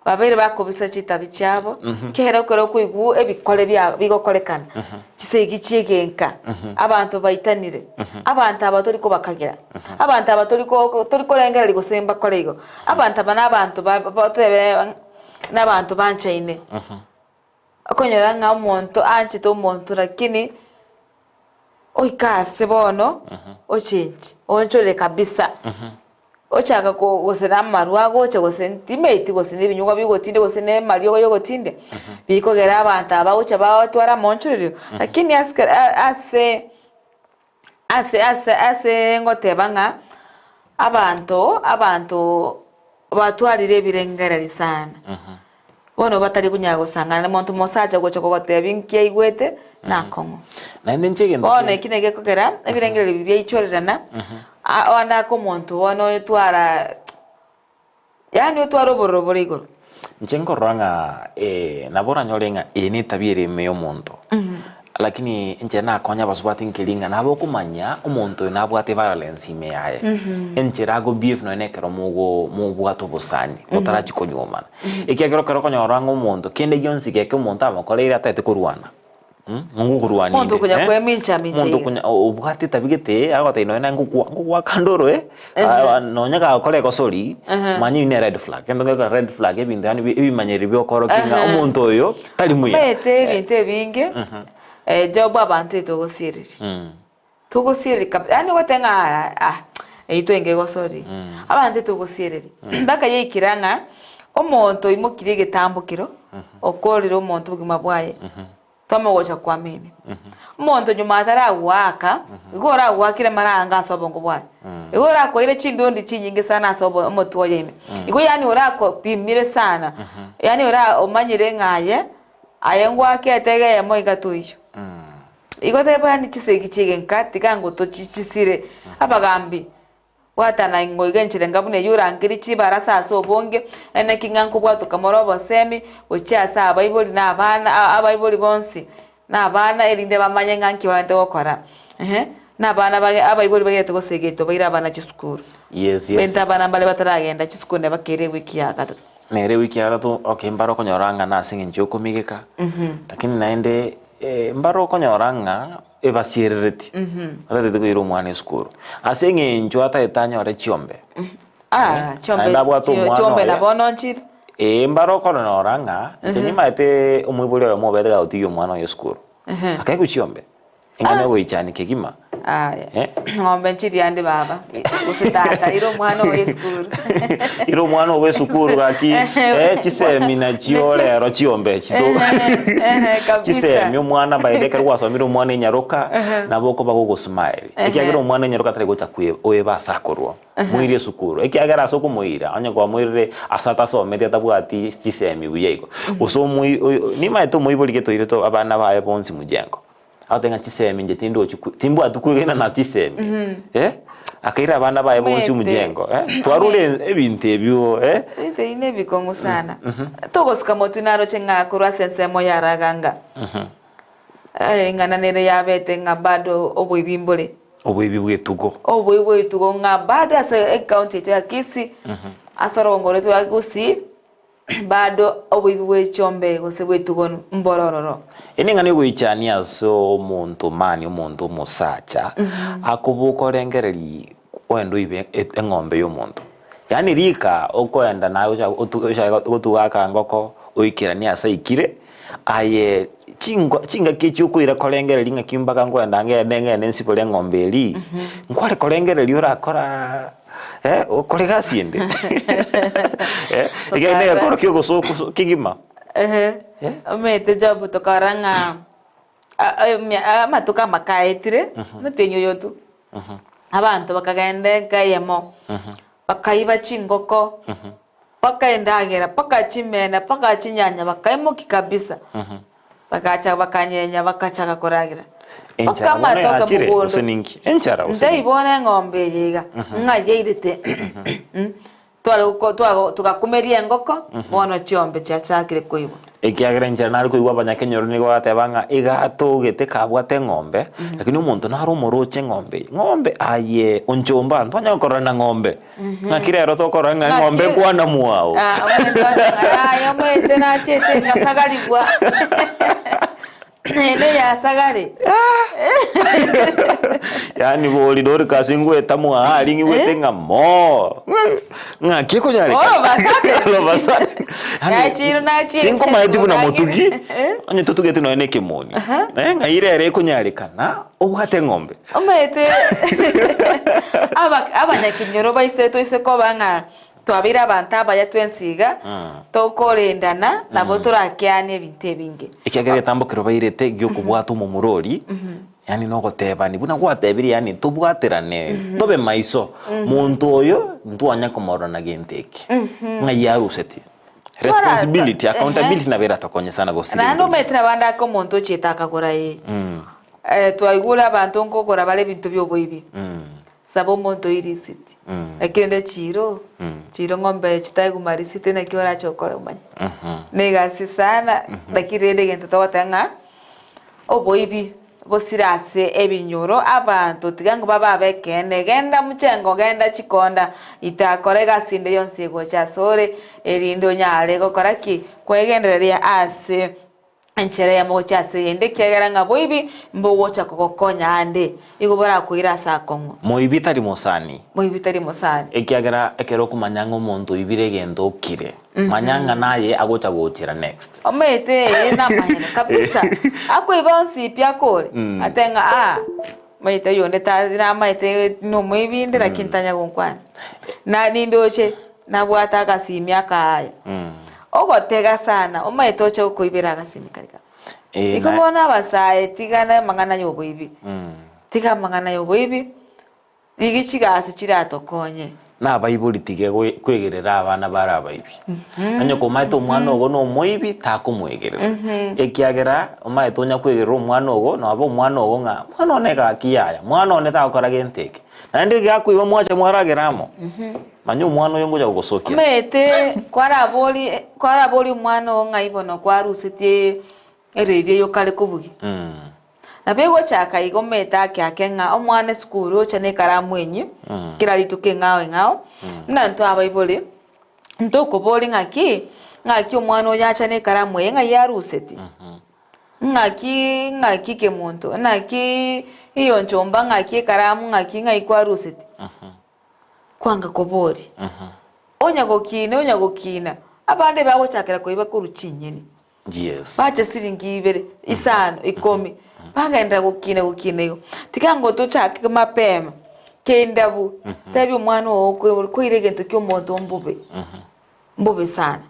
Babeire bakobisa chitabi chiabo, ekiagera ekero okoigwa ebikore bia bigokorekana, chisegi chi'egenka, abanto baitanire, abanto aba tori kobakagera, abanto aba tori ko tori korengereria gose mbakore igo, abanto aba na abanto ba ba otebe na abanto banchaine. Okonyora ng'a omonto aanchete omonto lakini oike ase bono ochenche, oonchore kabisa. Ochaka ko gose na amarwa agocha gose timaeti gose na ebinyugwa bigotindia gose na amariogo yogotindia, bikogera abanto aba bagocha batwara amaonchorerio. Lakini ase kera a- ase ase ase ase ngoteba ng'a abanto abanto batwarire ebirengererio sana. Bono batari konyara gosangana na monto mosacha ogocha kogotebia inki aigwete nakong'u. Naende inche egento Bono ki- eki naki gekogera ebirengererio biria biaichorerana, a- onde ake omonto bono oyotwara yaani otware obororo bore igoro. Inche nkorora ng'a nabo oranyore ng'a eye netabia ere ime y'omonto. Lakini inche nakonya abasubati nkeri ng'a nabo okomanya omonto oyo nabwate violence ime yaye. Enchera ago behave nonya na ekero mogo mobwate obosani motarachia konyuomana. Ekiagera ekero okonyora ng'a omonto kende gionsi geke omonto amokoreire atagete korwana ng'o ngokorwania Omonto inde okonya eh, kwemincha mincha omonto iga. okonya obwate etabi gete agotebia nonya naye ngokwa ngogoaka ndoro eh, nonya gagokora egosori manya eywo ne red flag. Egento gekogera red flag ebinto yaani ebimanyereri biokorokia ng'a omonto oyo tari muya. Omanyete ebinto ebinge, Job abanto etogosiereria. Togosiereria kabisa, yaani ogoteba ng'a ah eyio twenge gosori. Abanto etogosiereria. Mpaka yaikera ng'a omonto oimokirie egetambo kero, okorire omonto obogima bwaye. Tomogocha kwamini. Omonto nyuma ataragoaka, igo oragoakire amarango ase obongo bwaye. Igo orakoire chindondi chinyinge sana ase obo omotwe oye ime. Igo yaani orakopimire sana, yaani ora omanyire ng'a aye, aye ngwakete iga eyemo iga toiyo. Igo teba yaani chisegi chi'egenka tiga ngotochichisire. Abagambi. Bwatana ing'o iga enchera enga buna eyio orangerie chibarasa ase obonge, eneki ng'a nkobwatoka more obosemi gochia ase abaibori na abana abaibori bonsi na abana erinde bamanye ng'a nki bagente gokora ehe na abana bage abaibori bagete gosegetwa baire abana chisukuru. Yes, yes. Benta abana mbare bataragenda chisukuru neba kere ewiki ya gatato. Nere ewiki ya gatato okay mbare okonyora ng'a nase eng'encho ya okomigeka, lakini naende mbare okonyora ng'a ebasierereti, batagete koira omwana esukuru, ase eng'encho atagete anyore chiombe. Ah, chiombe Naende abwate chio- omwana chiombe oye. na bono nchire. Ee, mbare okorora ng'a inche nimaete omoibori oyomo obete gagotigia omwana oye esukuru, akaegwa chiombe, eng'ana egoichania kegima. Aya, Eh? ng'ombe nchiria ande baba, gose tata, ira omwana oye esukuru. Ira omwana ogo esukuru gaki, eh, chisemi nachio rero chiombe echi to Ehe, kabisa. chisemi omwana by the way ekero gwasomire omwana enyaroka, nabo okoba gogosmile. Ekiagera omwana enyaroka tari gocha kwe oeba ase akorwa, moire esukuru. Ekiagera ase okomoira, onye kwamoirire ase atasometi atabwati chisemi buya igo, gose omoi oyo nimaete omoibori gete oirete abana baye bonsi mjengo. Agotebi ng'a chisemi inche tindochi kwe timbwati kwegena na chisemi eh, akaira abana baye bonsi Omanyete. omojengo eh, twarure ebinto ebio eh. Ebinto ebi nebikong'u sana. Togosuka motwe naroche ng'a korwa ase ensemo ya Raganga, eng'ana nere yabete ng'a bado oboibi mbore. Oboibi bw'etugo. Oboibi bw'etugo ng'a bado ase ecounty yaito ya Kisii, ase orogongo rwaito rwa Gusii, Bado oboibi bwe chiombe gose bw'etugo mborororo. Eye neng'ana egoichania ase omonto mani omonto omosacha akoboka orengereria oende oibe eng'ombe y'omonto. Yaani rika okoenda naye ocha ocha gotuga akangoko oikeranie ase aikire, aye chingo chingaki echi okoira korengereria ng'aki mpaka nkoenda ngende ngende nsibore eng'ombe eria, nkware korengereria orakora. Eh, okore egasi ende Eh, ekiagera Tokara. negekoro kia ogosoku kegima Ehe. Eh? Omanyete Job tokora ng'a a- a- emia- amatuko amakaetire, omotienyi oyo tu, abanto bakagenda enka eyemo, bakaiba chingoko, mpaka endagera, mpaka chimena, mpaka chinyanya, bakaimokia kabisa. Bagacha bakanyenya, bagachaka koragera. Enchara Mpaka bono amatoke yachire mogondo. gose ninki? Enchara gose Ntaibi ninki? bono eng'ombe eye iga, ng'a yairete tware goko twago togakumeria engoko, bono chiombe chiachakire koibwa. Ekiagera enchera nare koigwa abanyakenyoro nigo bagateba ng'a iga atogete kabwate eng'ombe, lakini omonto nare omoroche eng'ombe eye. Ng'ombe aye onchomba ntwanya gokorora na ng'ombe. Ng'aki rero tokorora ng'a eng'ombe Ng'aki- ekwana mwao. Ah, omanyete ng'a aye omanyete nachete ngasagarigwa. Ende yasagare. Yaani bori Dorcas ngweta mwaha aria ng'igwete ng'a moo. Ng'aki ekonyarekana? All of a sudden. All of a sudden. Yaani, Nachire nachire. tinkomaeti buna motugi, Eh? onye totugete nonya na ekemoni. Eh, ng'ai rero ekonyarekana obwate eng'ombe. Omanyete aba- abanyakenyoro baise toise koba ng'a twabeire abanto abaya twensi iga, tokorendana nabo torakeanie ebinto ebinge. Ekiagera egetambokero bairete gi'okobwata omomura oria, yaani nogotebani, buna gwatebirie yaani tobwaterane, tobe maiso, monto oyo ntwanya komorora na gento eke, ng'ai aruseti. Responsibility, accountability nabo eratokonye sana gosiria Naende ebinto ebi. omanyete nabo ande ake omonto ochiete akagora ee. Twaigure abanto nkogora bare ebinto bi'oboibi. Saba omonto oyio risiti. Lakini rende chiiro, chiiro ng'ombe chitaguma risiti naki orache okore omanye. Negasi sana, lakini rende egento togoteba ng'a, Oboibi bosire ase ebinyoro, abanto tiga ng'a babe abekeene. Genda mochengo, genda chikonda, itakora egasi ende yonsi egocha asore, erinde onyare gokora ki? Kwegendereria ase enchera eyemo gochia ase eyende, ekiagera ng'a boibi mbogocha kogokonya ande, igo borakoire ase akong'u. Moibi tari mosani. Moibi tari mosani. Ekiagera ekero okomanya ng'a omonto oibire egento okire, manya ng'a naye agocha gochera next. Omanyete eye namanyene kabisa. Akoiba onsi pi akore, ate ng'a aa, omanyete oyonde ta namaete nomoibi inde lakini tanya gonkwana. Na nindoche nabwate agasimi akaaya. Ogotega sana, omanyete oche gokoibera agasimi karia kabe. Eh, Igo na- bono abasae tigana amang'ana ya oboibi, tiga amang'ana ya oboibi, Rigia chigasi chiratokonye. Nabaibori tiga kwegerera abana bare abaibi. Onye komaete omwana ogo nomoibi takomwegerera. Ekiagera omaete onya kwegerera omwana ogo noba omwana ogo ng'a mwana one gaki yaya, mwana one tagokora gento eke. Naende gakoiba mwacha mwaragera amo, manya omwana oyo ngocha gogosokia. Omanyete kwarabori kwarabori omwana oo ng'ai bono kwarusetie eredio eyio kare kobugia. Nabo egochaka iga omanyete ake ake ng'a omwana esukuru ocha na ekaramu enyia, kera rituko eng'ao eng'ao, buna intwe abaibori, ntokoboria ng'aki, ng'aki omwana oyo acha na ekaramu eye ng'ai aruseti? Ng'aki ng'aki kemonto, naki iyonchomba ng'aki ekaramu ng'aki ng'ai kwaruseti? Kwanga koboria. Onya gokina onya gokina, abande bagochakera koiba korwa chinyeni. Yes. Bacha siringi ibere, isano, ikomi, bagenderera gokina gokina igo. Tiga ngo tochake mapema, kendabu, tebia omwana oo okwe koira egento kia omonto mbobe, mbobe sana.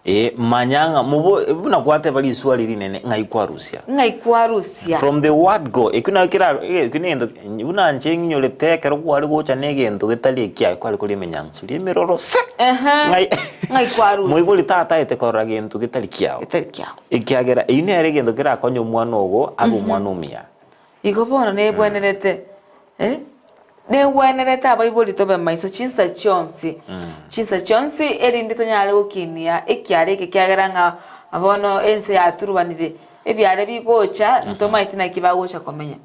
Eh, manya ng'a mobo buna gwateba riswali rinene ng'ai kwarusia. Ng'ai kwarusia. From the word go, ekio nayo kera ekio na egento buna inche ng'inyorete ekero kware gocha na egento getari ekiaye kware koria emenyansu ria emeroro se! Ehe, Ng'ai ng'ai kwarusia. Moibori tataete korora gento getari kiao. Getari kiao. Ekiagera eyio nere egento kerakonye omwana ogo abe omwana omuya. Igo bono nebwenerete eh, negwenerete abaibori tobe maiso chinsa chionsi, chinsa chionsi erinde tonyare gokinia ekiara eke ekiagera ng'a bono ense yaturubanire, ebiare bigocha ntomaeti naki bagocha komenya.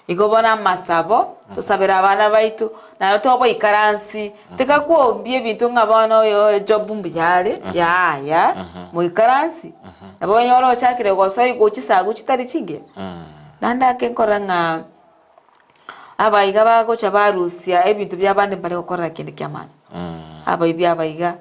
Igo bono amasabo, tosabere abana baito, naende tobaikaransi, tiga kwombia ebinto ng'a bono oyo ejob mbuya are, yaya, moikaransi, nabo onyore ochakire gosoa igo chisagu chitari chingiya. Naende ake nkorora ng'a abaiga bagocha barusia ebinto bia abande mbare gokorera kende kia maana. Abaibi abaiga,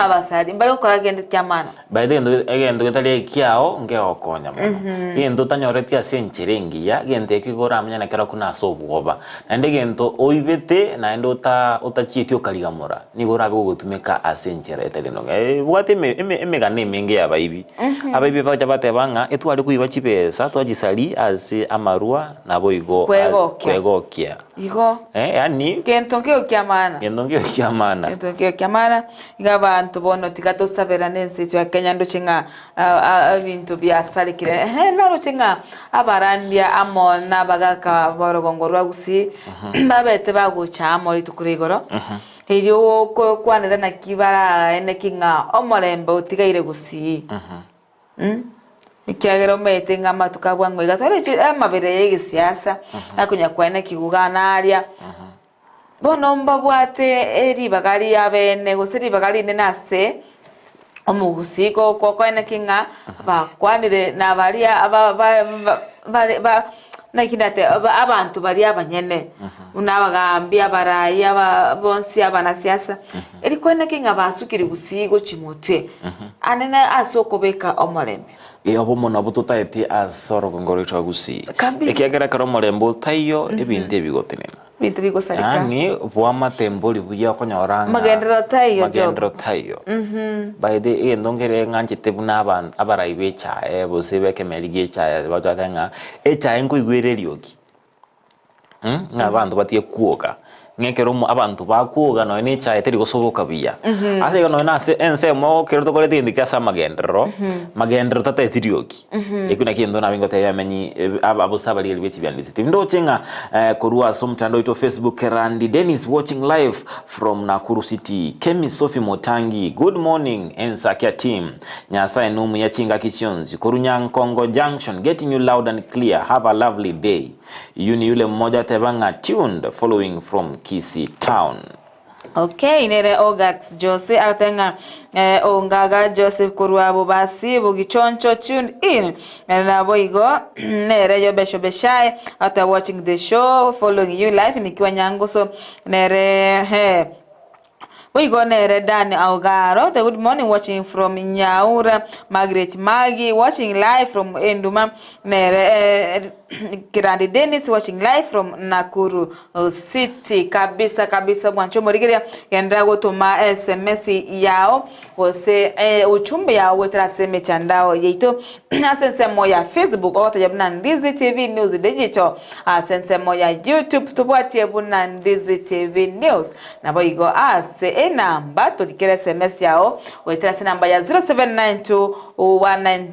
abasari mbare gokora kende kia maana. By the way, egento getari ekiao nkegokonya mono. Egento otanyoreti ase enchera engiya, egento ekio igo oramanye nekero okuna ase obwoba. Naende egento oibete naende ota otachieti okarigamora, nigo orabe gogotumeka ase enchera etari enonge. Ebwate eme eme emegano emenge ya abaibi. Abaibi bagocha bateba ng'a etware koiba chibesa twachisaria ase amarwa naboigo Kwegokia. kwegokia. Igo. Eh, yaani Gento nkeiyo kia maana. gento nkeiyo kia maana. Gento nkeiyo kia maana, iga abanto bono tiga tosaberane ense yaito ya Kenya ndoche ng'a ah, ah, ebinto biasarekire. Ehe, naroche ng'a abarandia amo na abagaka b'orogongo rwa Gusii babete bagocha amo rituko ria igoro, erio gokwanera naki baraeneki ng'a omorembe otigaire Gusii. Ekiagera omanyete ng'a amatuko a bwango iga tore chi amabere ya egesiasa, akonya kwane kiguga naria. Bono mbabwate eribaga riabene gose ribaga rinene ase omogusii ko ko koeneki ng'a bakwanire na baria aba ba ba bare ba naki ndate aba abanto baria abanyene, buna abagaambi, abarai, aba bonsi abanasiasa, eri koeneki ng'a basukire gusii gochia motwe. Anene ase okobeka omorembe. Ee, obomo nabwo totaeti ase orogongo rwaito rwa Gusii. Kabisa. Ekiagera ekero omorembe otaiyo, ebinto ebi bigotenena. Ebinto bigosareka. Yaani bwamate mbori buya okonyora ng'a Magenderero taiyo, Job. magenderero taiyo. By the egento nkere ng'anchete buna aban abarai ba echae gose ba ekemeri gia echae batwate ng'a echae nkoigwera eriogi. Ng'a abanto batige kwoga. Ng'a ekero omo abanto bakwoga nonya na echae teri gosoboka buya. Ase igo nonya na ase ensemo ekero tokoreta egento eke ase amagenderero, magenderero tateti riogi. Ekio nakio egento nabe ngotebia amenyi aba abose abarigereria be chibiandisi. Tindoche ng'a korwa ase omotandao oito o Facebook, Randy Dennis watching live from Nakuru City, Kemi Sophie Motangi, good morning Ensakia team, Nyasae nomuya chingaki chionsi, korwa Nyankongo Junction, getting you loud and clear, have a lovely day. Yu ni yule mmoja ateba ng'a tuned following from Kisii town. Okay, nere Ogax Jose agoteba ng'a eh, Ongaga Joseph korwa Bobasi Bogichoncho tuned in. Ere naboigo nere Yobesho Beshai agoteba watching the show following you live nikiwa Nyangusu nere eh, Boigo nere Dan Aogaro, the good morning watching from Nyaura, Margaret Magi watching live from Enduma, nere eh, Kirandi Dennis watching live from Nakuru City. Kabisa kabisa mwancho omorigereria genderera gotoma SMS yao gose eh, uchumbe yao goetera ase emetandao yaito ase ensemo ya Facebook ogotogia buna Ndizi TV News Digital ase ensemo ya YouTube tobwatie buna Ndizi TV News Naboigo ase enamba torikere sms yao goetera ase enamba ya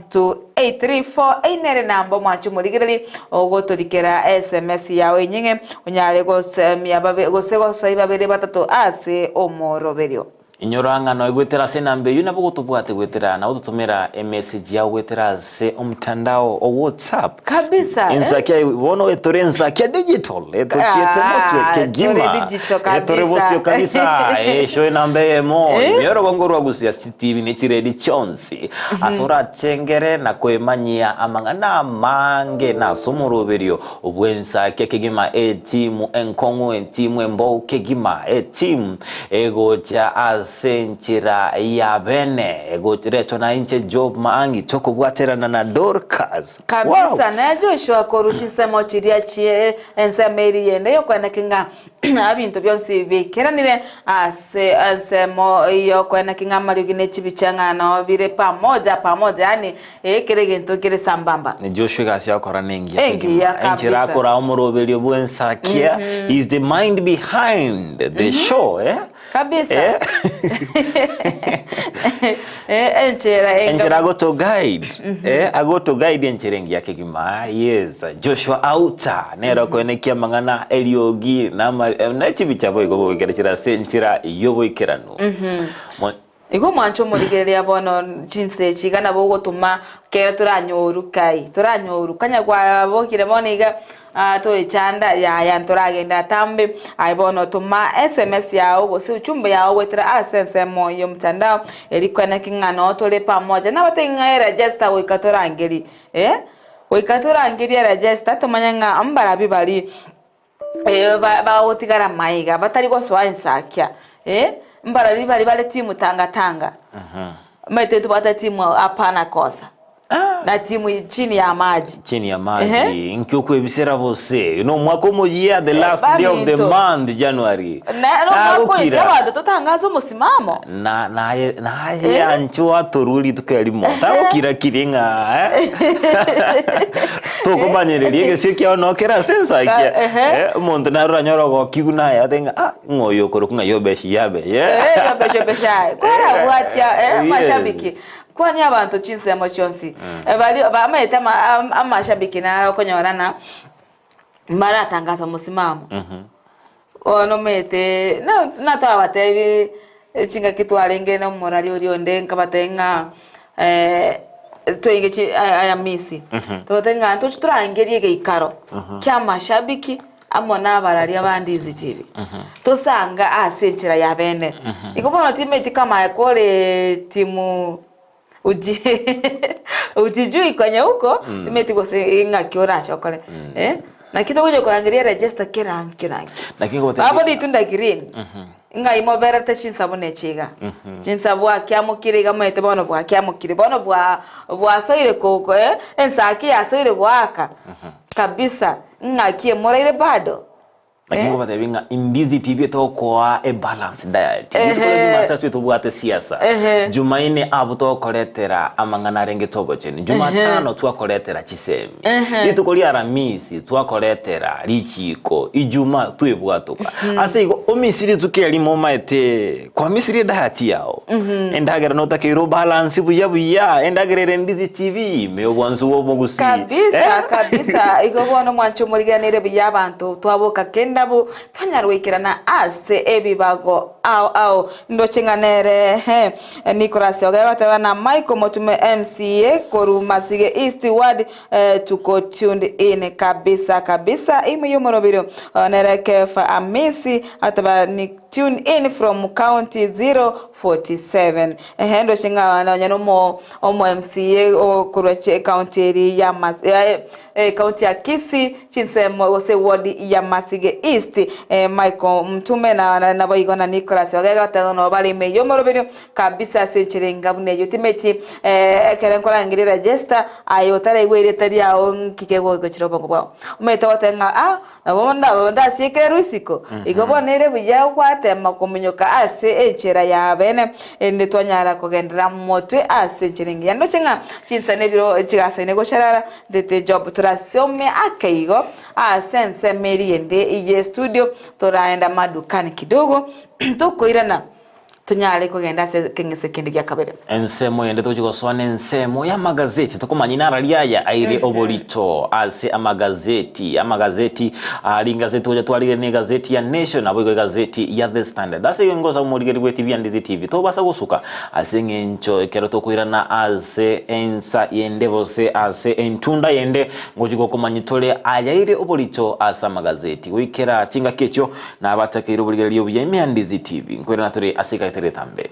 0792192834 eyio nere enamba omwanche omorigereri ogotorikera sms yao enying'e onyare gosemia babe gose gosoi babere batato ase omoroberio. Inyora ng'a noe goetera ase enamba eyio nabo gotobwate goetera na gototomera emessage yao goetera ase omtandao o WhatsApp. Kabisa, eh? Ensakia bono etore ensakia digital etochiete motwe Ah, kegima tore digital etore kabisa. bosio kabisa esho enamba eyemo Eh? ime orogongo rwa Gusii ase chitibi ne chiredi chionsi ase orachengere na koemanyia amang'ana amange na ase omoroberio bw'ensakia kegima etimu enkong'u etimu embou kegima etimu Egocha ase enchera ya bene, egoretwa na inche Job Maangi, tokobwaterana na Dorcas. Wow! Kabisa, na Joshua korwa chinsemo chiria chie ensemo eria yende y'okoeneki ng'a ebinto bionsi biikeranire ase ensemo y'okoeneki ng'a amariogi ne chibicha ng'a nao bire pamoja pamoja, yaani ekero egento kere sambamba. Joshua egasi agokora nengiya Engiya kegima. Enchera kabisa. akora omoroberio bw'ensakia, he is the mind behind the show, eh? Kabisa. Eh? Eh, enchera enga- Enchera agoto guide, eh, agoto guide enchera engiya kegima. Yes, Joshua Auta nere okoenekia amang'ana eriogi na ama- eh, na chibicha boigo boikera chire ase enchera y'oboikeranu. Mo- Igo mwanche omorigereria bono chinsa echi iga nabo ogotoma kere toranyoru kai, toranyoru kanya kwabokire bono iga ah toechanda yaya ntoragende atambe, aye bono toma sms yao gose ujumbe yao goetera ase ensemo ya omotandao eri kweneki ng'a noo tore pamoja. Nabatebie ng'a eregister goika torangerie eh, goika torangerie eregister tomanye ng'a mbarabi baria. Bagotigara maiga batari gosoa ensakia, mbarabwo baria bare timu tanga tanga, omanyete tobwate timu hapana kosa, na timu chini ya maji. Chini ya maji inki okwebisera bose no omwaka omoyia the last day of the Baminto. month January Na nomwaka oyo Nagokira. abanto totangaze omosimamo. Na naye naye anche watorwa rituko erimo tagokira kiri ng'a eh? Tokomanyereria egesio kiao noo kere ase ensakia Ka- ehe. Eh, omonto naro oranyore ogokigwa naye atebe ng'a ah ng'a oyo okorokwa ng'a yobeshi yabe Eh, yobesha besha kwarabwatia eh, Yes. amashabiki kwani abanto chinsemo chionsi Eh, bari bamaete ama- am- amashabiki naro okonyorana Mbaratangasa omosimamo. Bono omanyete na natobatebi chingaki twarenge na omorari oria onde nkabatebia ng'a toige chi ayamisi, tobatebia ng'a ntoche torangerie egeikaro kia amashabiki amo na abarari aba Ndizi TV, tosange ase enchera ya bene. Igo bono timanyeti kama aye kore timu. Uji ujijui kwenye uko timeti gose ng'aki orache okore eh naki togocha korangeria register kera nkio na nkio. Naki ngotebia- Babo ritunda green ng'ai moberete chinsa buna echi iga chinsa bwakiamokire iga moete bono bwakiamokire bono bwa bwasoire ko eh ensaki yasoire goaka kabisa ng'aki emoraire bado. Lakini Eh. ngobatebi ng'a Indizi TV etokoa a balanced diet. Rituko ria Ehe. Jumatatu etobwate siasa. Ehe. Jumaine abwo tokoretera amang'ana arenge obochenu. Jumatano twakoretera chisemi. Ehe. Rituko ria Aramisi twakoretera richiko. Ijuma twebwatoka. Ase igo omisi rituko erimo omaete kwamisirie diet yao. Endagera notakeire obalance buya buya. Endagera ere Ndizi TV ime obwansu bwa omogusi. Kabisa Eh? kabisa igo bono mwanche omorigeranere buya abanto twaboka kendabu twanyara goikerana ase ebibago ao ao ndoche ng'a nere he Nicholas Oge goteba na Michael Motume MCA koru Masige East Ward eh, tuko tuned in kabisa kabisa ime y'omorobiro nere Kefa Amisi ateba ni tune in from county 047 ehe ndoche ng'a nonya nomo omo MCA okorwa county eri ya Mas, county ya Kisii chinsemo gose ward ya Masige East Michael Mtume na naboigo na Nicholas Ogega bateba no bari ime y'omoroberio kabisa ase enchera enga buna eyo timeti ekere nkorangire register aye otaraigwa erieta riao nkike gochira obongo bwao omanyete ogoteba ng'a ah nabo ndasiekere rusiko igo bono ere buya gwatema kominyoka ase enchera ya bene ende twanyara kogendera motwe ase enchera engiya ndoche ng'a chinsa na ebiro chigasaine gocharara ndete job torasome ake igo ase ensemo eri ende ye studio toraenda madukani kidogo tokoirana tunyare kogenda ase keng'ese kende gia kabere. Ensemo yende tochi gosoa na ensemo y'amagazeti tokomanya inara riaya aire oborito ase amagazeti amagazeti ari ingazeti togocha twarire na egazeti ya Nation nabo igo egazeti ya The Standard ase igo ngosa omorigeri bwe TV ya Ndizi TV tobasa gosuka ase eng'encho ekero tokoirana ase ensa yende gose ase entunda yende ngochi gokomanya tore ayaire oborito ase amagazeti goikera chingaki echio nabatakeire oborigereria obuya ime ya Ndizi TV nkoirana tore ase ekaetere etambe.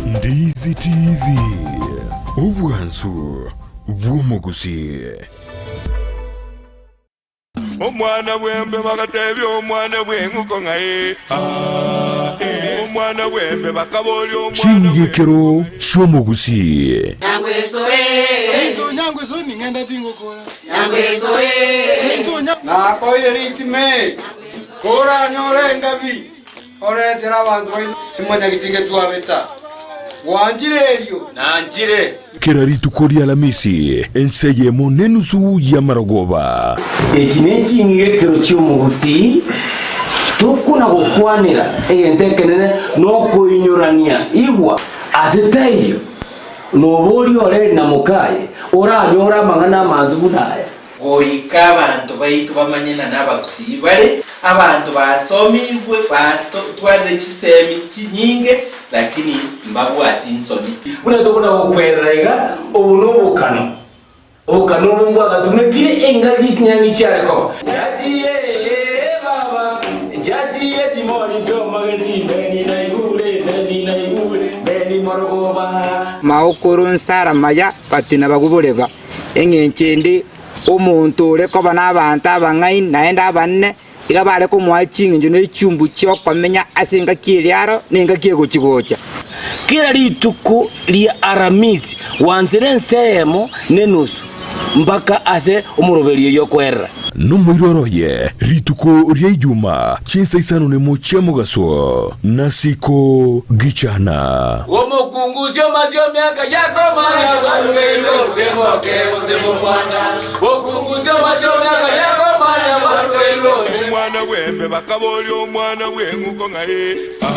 Ndizi TV, obwansu bw'omogusi. Omwana bwembe bagatebia omwana bw'eng'uko ng'ai ah, eh. Omwana bwembe bakaboria omwana Ching'igekero chi'omogusi. Nakoire ritime koranyore engabi oretera abantu baino simanya gitinge twabeta wanjire erio nanjire Kera rituko ria Alamisi ense yemo nenusu ya marogoba. Eki neching'igekero chi'omogusi tokona gokwanera egento ekenene nokoinyorania igwa ase taiyo nobori oreri na mokaye oranyora amang'ana amanzu buna aya goika abanto baitu bamanyena n'abagusii bare abanto basomigwe batwarire chisemi chinyinge lakini mbabwati nsoni buna tokona gokwerera iga obu nobokano obokano obo mbwagatumekire engaki chinyang'i chiarekoba jajiye baba jajiye chimoni chomagezi beni naigure beni naigure beni morogoba maokoro nsara maya batina baguboreba eng'encho ende omonto ore koba na abanto abang'aini naende abanene iga bare komoa ching'encho na echumbu chiokomenya ase engaki eriaro na engaki egochigocha kila rituko ria Aramisi wanzire ensemo nenusu mpaka ase omoroberio yokwerera Nomoiroroye rituko ria Ijuma chinsa isano nemo chia mogaso nasiko gichana. Omokungusio masio miaka yakomanya barugeirwe osemoke osemo mwana okungusio masio miaka yakomanya barugeirwe omwana bwembe bakaboria omwana bw'eng'uko ng'ai ah.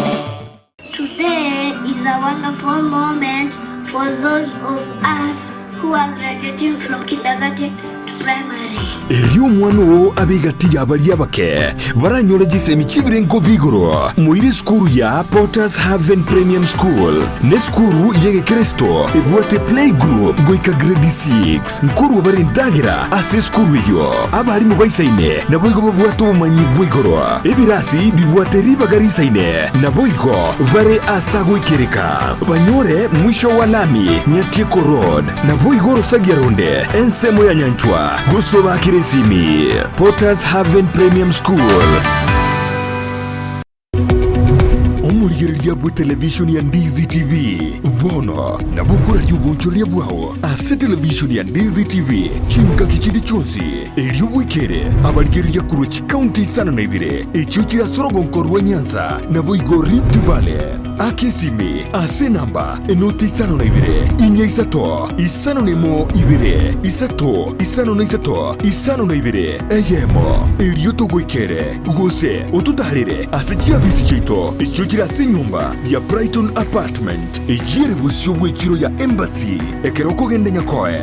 Today is a wonderful moment for those of us who are graduating from kindergarten to Primary. Erio omwana oo abe egati y'abaria abake baranyore chisemi chi'ebirengo bi'igoro. Moire esukuru ya Potter's Haven Premium School nesukuru y'egekeresito ebwate playgroup goika grade 6. Nkorwa bare endagera ase esukuru eyio. Abarimu baisaine naboigo babwate obomanyi bwa igoro. Ebirasi bibwate ribaga risaine naboigo bare ase agoikereka. Banyore mwisho wa lami Nyatieko Road. Naboigo orosagia ronde ensemo ya nyanchwa gose obakire esimi. Potters Haven Premium School. Omorigereria bw'etelevishoni ya Ndizi TV bono nabo okoraria obonchoreria bwao ase televishoni ya Ndizi TV chingaki chinde chionsi, erio bwekere abarigereria korwa chikaunti isano na ibere echio chire ase orogonko rwa Nyanza naboigo Rift Valley. Aka esimi ase enamba enoti 52 4 5 01 2 3 5 52 eyemo, erio togoikere, gose ototaarere ase chiabisi chiaito echio chire ase enyomba ya Brighton Apartment, eyio ere bosio bw'echiro ya Embassy ekero okogenda Nyakoe.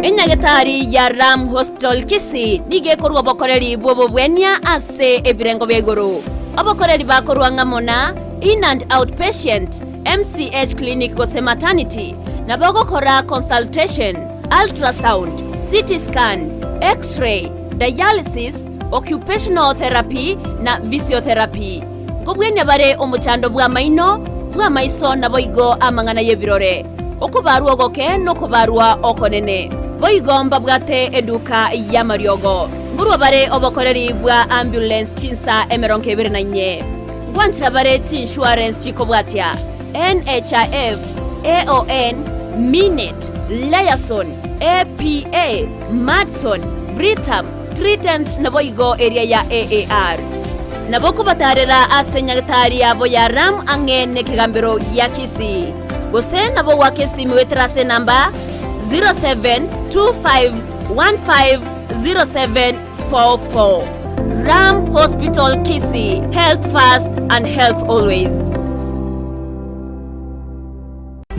Enyagetari ya Ram Hospital Kisii nigo ekorua obokoreri bw'obobwenia ase ebirengo bia igoro. Obokoreri bakorua ng'amo na In and Out Patient, MCH Clinic gose Maternity, nabo ogokora consultation, ultrasound, CT scan, X-ray, dialysis, occupational therapy na physiotherapy. Nkobwenia bare omochando bw'amaino, bw'amaiso naboigo amang'ana y'ebirore, okobarwa ogoke nokobarwa okonene. Boigo mbabwate eduka y'amariogo. Nkorwa bare obokoreri bwa ambulance chinsa 24. Ngwanchera bare chiinsurance chikobwatia, NHIF, AON, Minet, Liaison, APA, Madison, Britam, Trident naboigo eria ya AAR. Nabo okobatarera ase nyagetari yabo ya Ram ang'e nekegambero gia Kisii. Gose nabo goaka esimi goetera ase enamba 0725150744. Ram Hospital Kisii, health first and health always.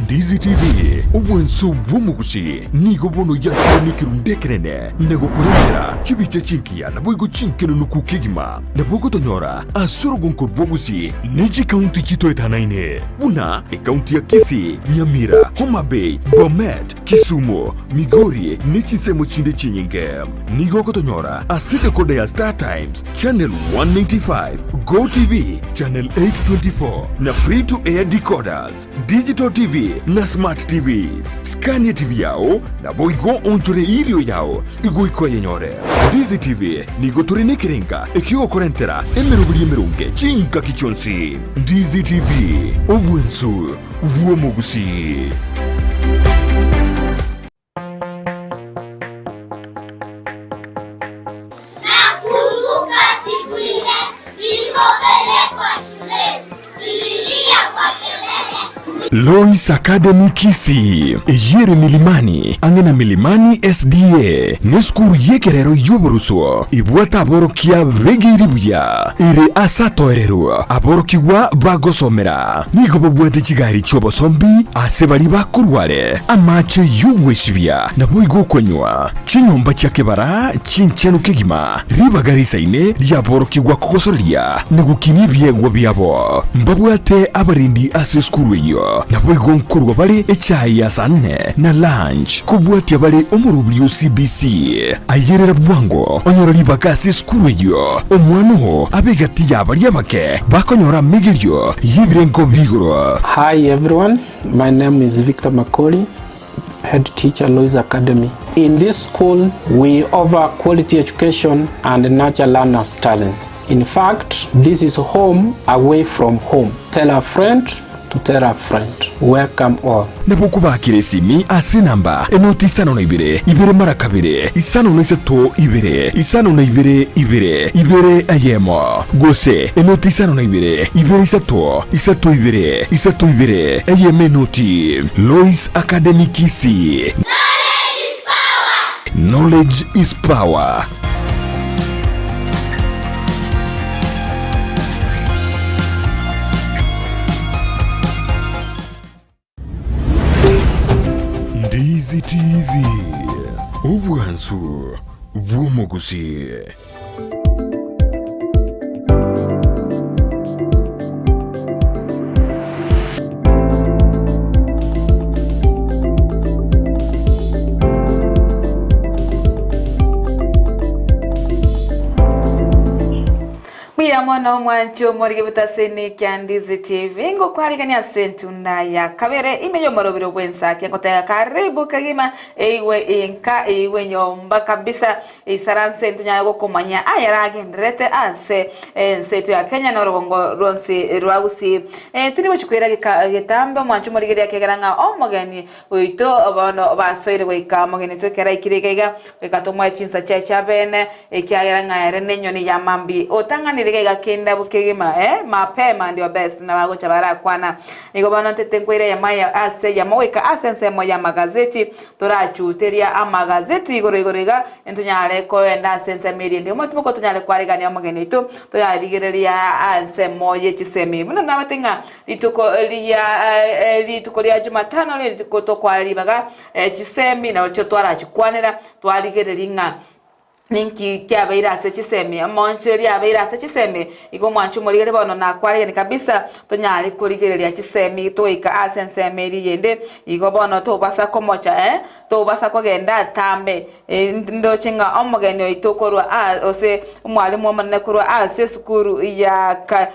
Ndizi TV, obwanso bw'omogusi, nigo bono yakire nekerundu ekenene na gokorentera chibicha chingiya naboigo chinkenenuku kegima. Nabo ogotonyora ase orogonko rw'obogusi ne chikaunti chitoetanaine buna ekaunti ya Kisii, Nyamira, Homa Bay, Bomet, Kisumu, Migori ne chinsemo chinde chinyinge. Nigo ogotonyora ase decoder ya Star Times, Channel 195, Go TV, Channel 824 na Free to Air decoders, Digital TV na Smart TVs. Skania TV yao naboigo onchore erio yao igoika oyenyore. Ndizi TV nigo tore nekerenga ekiogokorentera emeroberi emeronge chingaki chionsi. Ndizi TV, obwensu bw'omogusii. Nakumbuka siku ile nilipopelekwa shuleni, nililia kwa kelele. Lois Academy Kisii, eyio ere Milimani, ang'e na Milimani SDA, nesukuru y'ekerero y'oboruso ebwate aborokia begeire buya, ere ase atoererwe aborokigwa bagosomera. Nigo babwate chigari chi'obosombi ase baria bakorwa are, amache y'ogwesibia, naboigo okonywa. Chinyomba chia kebara chinchenu kegima, ribaga risaine riaborokigwa kogosoreria na gokinia ebiegwa biabo. Mbabwate abarendi ase esukuru eyio, naboigo nkorwa bare echae ya saa nne na lunch, kobwatia bare omorobiri o CBC. Ayerera bwango onyore ribaga ase esukuru eyio, omwana oo abe egati y'abaria abake bakonyora amegerio y'ebirengo bi'igoro. Hi everyone, my name is Victor Makori, head teacher Lois Academy. In this school, we offer quality education and nurture learners' talents. In fact, this is home away from home. Tell a friend to tell a friend. Welcome all. Nabo okobakera esimi ase enamba enoti 52 2 mara kabere 53 2 52 2 2 eyemo, gose enoti 52 2 3 3 2 3 2 eyemo enoti. Lois Academy Kisii. Knowledge is power. Ndizi TV, obwansu bw'omogusii. Mbuya mono omwanchi omorige butaseni kia Ndizi TV ngokwarigania ase entunda ya kabere ime y'omorobiro bw'ensaki ngotega karibu kegima eigwe inka eigwe nyomba kabisa Eisaranse ntonyare gokomanya ayaragendererete ase ense yaito ya Kenya na orogongo rwonsi rwa Gusii. Tindi gochia koira getambe omwancho omorigereria ekiagera ng'a omogeni oito bono basoire goika omogeni oito ekero aikire iga iga goika tomoe chinsa chiaye chia bene ekiagera ng'a ere nenyoni ya mambia otang'anire iga iga kende abwo kegima mapema ndio best na bagocha barakwana. Nigo bono ntete nkoira eyemo ase eyemo goika ase ensemo y'amagazeti Torachuteria amagazeti igoro igoro iga, ntonyare koenda ase ensemo eria ende. Omotimoko tonyare kwarigania omogeni oito, toyarigereria ensemo ye chisemi. Buna nabate ng'a rituko ria rituko ria Jumatano rituko tokoa ribaga chisemi narochio twarachikwanera, twarigereria ng'a Ninki kiabeire ase chisemi? Omoonchoreria abeire ase chisemi, igo omwancho omorigereria bono nakwaregani kabisa, tonyare korigereria chisemi toika ase ensemo eria eyende, igo bono tobasa komocha eh, tobasa kogenda atambe ndoche ng'a omogeni oito korwa aa gose omwalimu omonene korwa ase esukuru ya ka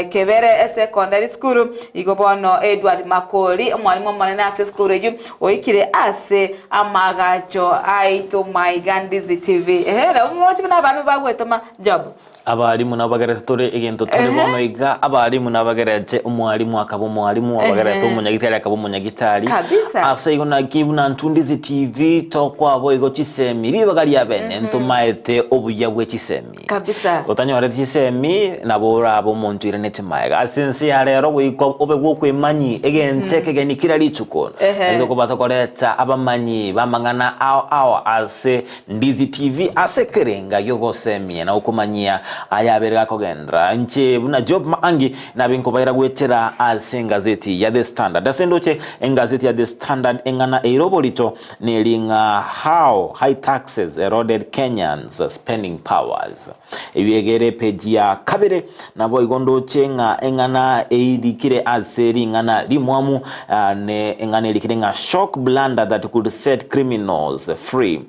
Kebere Esecondary School, igo bono Edward Makori, omwalimu omonene ase esukuru eyio, oikire ase amaagacho aito maiga Ndizi TV. Ehe, nabo moroche buna abana bagwetoma Job. Abalimu nabo bagerete tore egento tore bono iga, abalimu nabo bagerete omwalimu akaba omwalimu, abagerete omonyagitari akaba omonyagitari. Kabisa. Ase igo naki buna intwe Ndizi TV tokoa boigo chisemi ribaga ria bene ntomaete obuya bwe chisemi. Kabisa. Otanyoreti chisemi, nabo orabe omonto oiraneti magega. Ase ense ya rero goika obe gwokwemanyia egento ekegeni kera rituko. Ehe. Naki tokoba tokoreta abamanyi b'amang'ana ao ao ase Ndizi TV ase ekerenga gi'ogosemia na okomanyia ayabere gakogenderera. Inche buna Job Maangi nabe nkobaira goetera ase engazeti ya The Standard. Ase ndoche engazeti ya The Standard eng'ana eire oborito Neri ng'a How High Taxes Eroded Kenyans Spending Powers. Eyio egere epeji ya kabere. Naboigo ndoche ng'a eng'ana eirikire ase ring'ana rimwamu ne eng'ana erikire ng'a Shock Blunder That Could Set Criminals Free.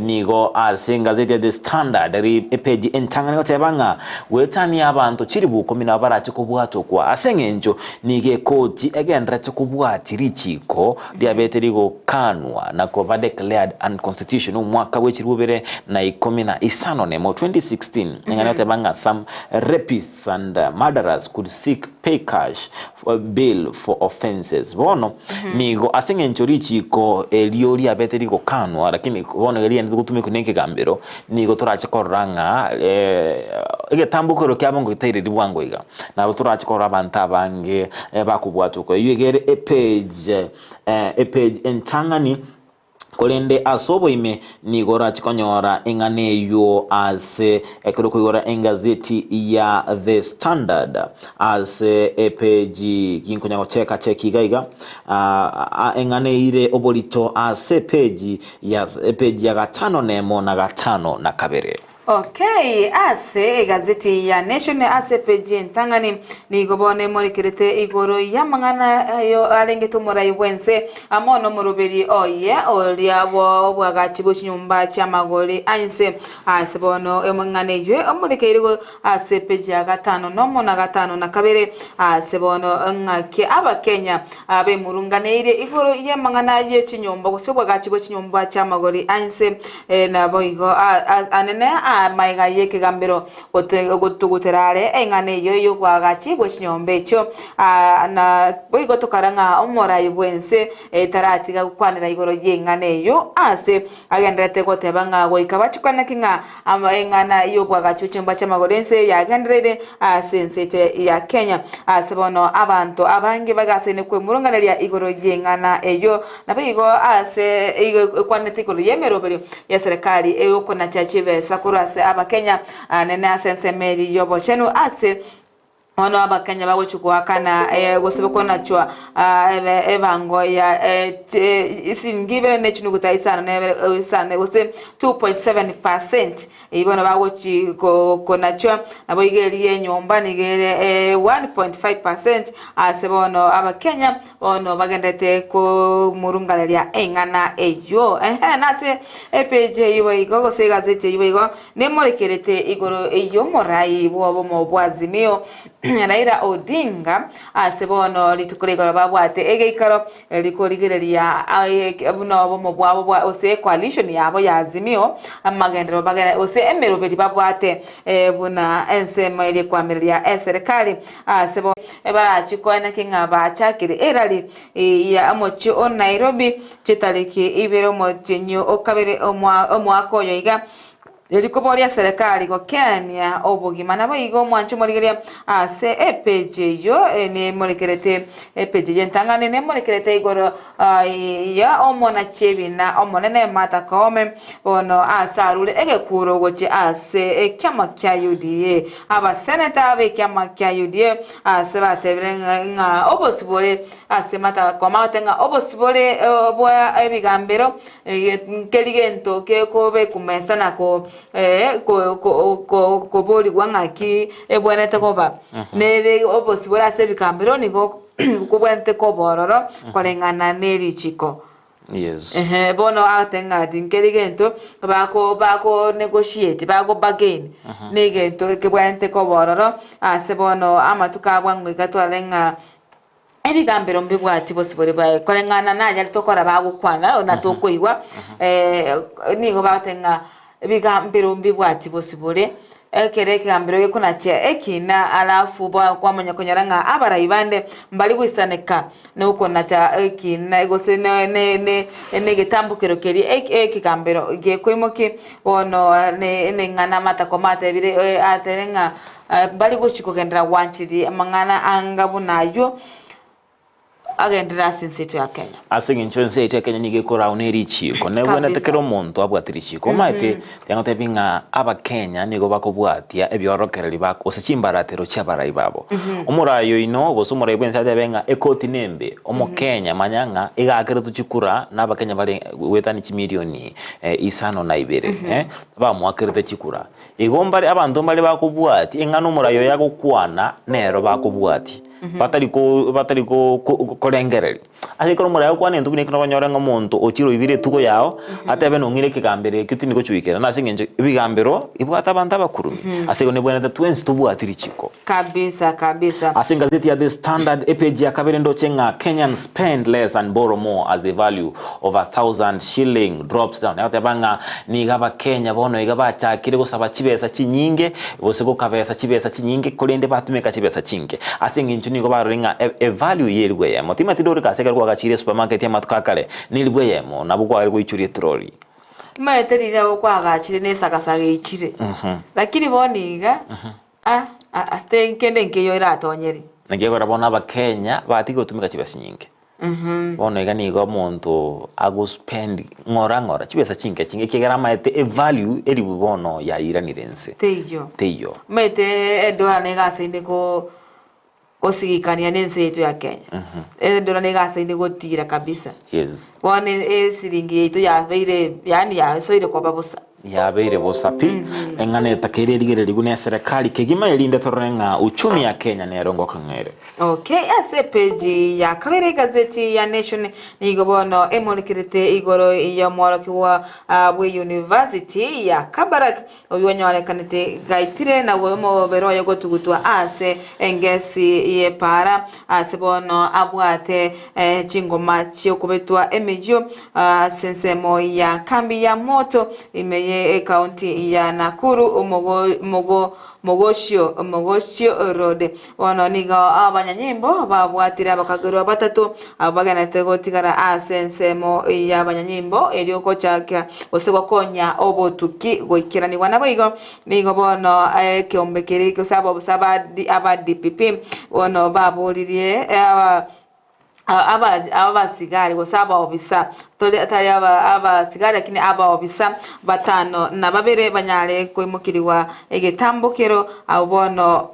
Nigo ase engazeti ya The Standard eri epeji entang'ani goteba ng'a goetania abanto chilifu ikomi nabo barache kobwatokwa ase eng'encho nigo ekoti egendererete kobwatia richiko riabete rigokanwa na koba declared unconstitutional omwaka bwe chilifu bibere na ikomi na isano nemo, 2016, eng'ana egoteba ng'a some rapists and murderers could seek pay cash bail for offences. Bono nigo ase eng'encho richiko erio riabete rigokanwa lakini bono iga riaendete gotumekwa na ekegambero, nigo torache korora ng'a egetambokero kiabo ngotaireri bwango iga. Nabo torache korora abanto abange bakobwatwa oko. Eyio iga ere epage epage entang'ani, korende ase oboime nigo orache konyora eng'ana eyio ase ekero okoigora engazeti ya The Standard ase epage ginkonya gocheka cheki iga iga eng'ana eire oborito ase epage ya epage ya gatano nemo na gatano na kabere. Okay, ase egazeti ya Nation ase epeji entang'ani nigo bono emorekerete igoro y'amang'ana ayo arengete omorai bw'ense amo nomoroberi oye oria bw'obwagachi bwe chinyomba chi'amagori a inse. Ase bono emang'ana eyio emorekeire ase epeji ya gatano nomo na gatano na kabere. Ase bono ng'aki Abakenya bemurunganeirie igoro y'amang'ana ye chinyomba gose obwagachi bwe chinyomba chi'amagori a inse, naboigo anene amaiga y'ekegambero gotugutera are eng'ana eyio y'obwagachi bwe chinyomba echio. Na boigo tokara ng'a omorai bw'ense taratiga gokwanera igoro y'eng'ana eyio ase agendererete goteba ng'a goika bachikwane ki ng'a eng'ana y'obwagachi bwe chinyomba chi'amagoro ense yagendereire ase ense yaito ya Kenya. Ase bono abanto abange bagasaine kwemurunganeria igoro y'eng'ana eyio. Naboigo ase igo ekwanete igoro y'emeroberio y'eserekari eyokonacha chibesa korwa ase Abakenya nene ase ensemo eria y'obochenu ase. Bono Abakenya bagochia goakana gose bakonachwa ebango ya siringi ibere ne chinuguta isano na ibere isano gose 2.7 percent. Eyio bono bagochi konachwa nabo iga eria enyomba nigo ere 1.5 percent ase bono Abakenya bono bagenderete komorunganeria eng'ana eyio. Ehe nase epage eyio boigo gose egazeti eyio boigo Nemorekerete igoro y'omorai bw'obomo bwa Azimio, Raila Odinga, ase bono rituko ria igoro babwate egeikaro rikorigereria buna obomo bwabo bwa gose ecoalition yabo ya Azimio, amagenderero bagere gose emeroberi babwate buna ensemo eria ekoamereria eserekari ase bo barachie koeneki ng'a bachakire erari ya omochie o Nairobi chitariki ibere omotienyi o kabere omwaka oyo iga. Rikoboria serikali gokenia obogima. Naboigo omwanche omorigereria ase epeji eyio nemorekerete epeji eyio entang'ani nemorekerete igoro ya omonachebina omonene Martha Koome bono ase arure egekuro gochia ase ekiama kia UDA. Abaseneta b'ekiama kia UDA ase batebire ng'a obosibore ase Martha Koome agoteba ng'a obosibore bwa ebigambero Nkeri gento kekobekumesa na koborigwa ng'aki ebwenerete koba. Nere obosibore ase ebikambero nigo kobwenerete koba ororo koreng'ana ne richiko. Yes. Ehe, bono agote ng'a tinkeri gento bako bako negotiate bako bargain negento kebwenerete koba ororo ase bono amatuko abwo ngoika twarore ng'a Ebigambero mbibwati bosibore bwaye, koreng'ana nayare tokora bagokwana na tokoigwa, nigo bagoteba ng'a ebigambero mbibwati bosibore, ekero ekegambero gekonachia ekina alafu kwamanya konyora ng'a abarai bande mbari goisaneka na okonacha ekina gose ne ne ne negetambokero keria ekegambero gekoimokia, bono ne neng'ana amatako matebire atebire ng'a Mbare gochia kogenderera gwancheria amang'ana anga buna ayio agenderere ase ense yaito ya Kenya. Ase eng'encho ense yaito ya Kenya nigo ekoragwa ne richiiko, nebwenerete Kabisa. kera omonto abwate richiiko. Omanyete, tiga ng'a Abakenya nigo bakobwatia ebiorokereri ba gose chimbaratero chi'abarai babo. Omorai oino gose omorai bw'ense atebe ng'a ekoti nembe, Omokenya manya ng'a iga akeretwe chikura na Abakenya bare goetania chimilioni isano na ibere, bamoakerete chikura. Igo mbare abanto mbare bakobwatia eng'ana omorai oyo agokwana nero bakobwatia, batari ko batari ko ko korengereria. Ase ekero omorai agokwana egento buna ekio nobanyore ng'a omonto ochire oibire etugo yao, atebe nong'ire ekegambero ekio tindi gochuikera nase eng'encho ebigambero ebwate abanto abakurumi. Ase igo nebwenerete twensi tobwati richiko. Kabisa kabisa. Ase engazeti ya The Standard epage ya kabere ndoche ng'a Kenyans spend less and borrow more as the value of a thousand shilling drops down. Egoteba ng'a nigo abakenya bono iga bachakire gosaba chibesa chinyinge gose gokabesa chibesa chinyinge korende batumeka chibesa chinke. Ase eng'encho nigo barore ng'a e value y'eribu eyemo. Timanyeti ndore ase ekero kwagachire esupermarket amatuko akare neribu eyemo nabo kware goichoria etroli. Timanyete riria kwagachire nesagasaga eichire. Lakini bono iga. Ah ah te kende nkeiyo eratonyere. Naki ekero bono abakenya batige gotumeka chibesa chinyinge, bono iga nigo omonto agospend ng'ora ng'ora chibesa chinke chinke ekiagera amaete evalue eribu bono yairanire inse. Teiyo. Teiyo. Omanyete edora nigo asaine ko gosigikania na ense yaito ya Kenya. Edora nigo asaine gotira kabisa. Yes. Bono esiringi yaito yabeire yaani yasoire koba bosa. Yabeire bosa pi, eng'ana etakeire erigererigwe neserekari kegima erinde torore ng'a uchumi ya Kenya nero ngokong'a ere. Okay, ase epeji ya kabere egazeti ya Nation nigo bono emorekerete igoro y'omworokigwa bw'eyunivasiti ya Kabarak oyio onyorekanete gaitire na omobere oye gotugutwa ase engesi y'epaara ase bono abwate chingoma chi'okobetwa emeyio ase ensemo ya kambi ya moto ime ye ekaunti ya Nakuru Mogoshio Mogoshio Road. Bono nigo abanyanyimbo babwatire abakagerwa batato abwo bagenderete gotigara ase ensemo y'abanyanyimbo erio gochakia gose gokonya obotuki goikeranigwa. Naboigo nigo bono ekeombe keria gose aba aba DPP bono baboririe. Abasigari gose abaobisa, tari abasigari lakini abaobisa batano na babere banyare koimokerigwa egetambokero, abwo bono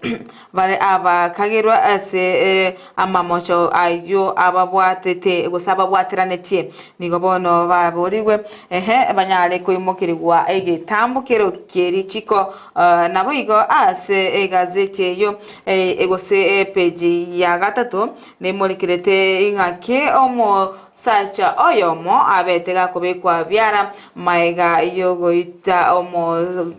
bare abakagerwa ase amamocho ayio ababwatete gose ababwateranetie. Nigo bono baborigwe, ehe, banyare koimokerigwa egetambokero kie richiko. Naboigo ase egazeti eyio, gose epeji ya gatato, Nemorekerete ing'aki omosacha oyomo abete gakobekwa biara magega y'ogoita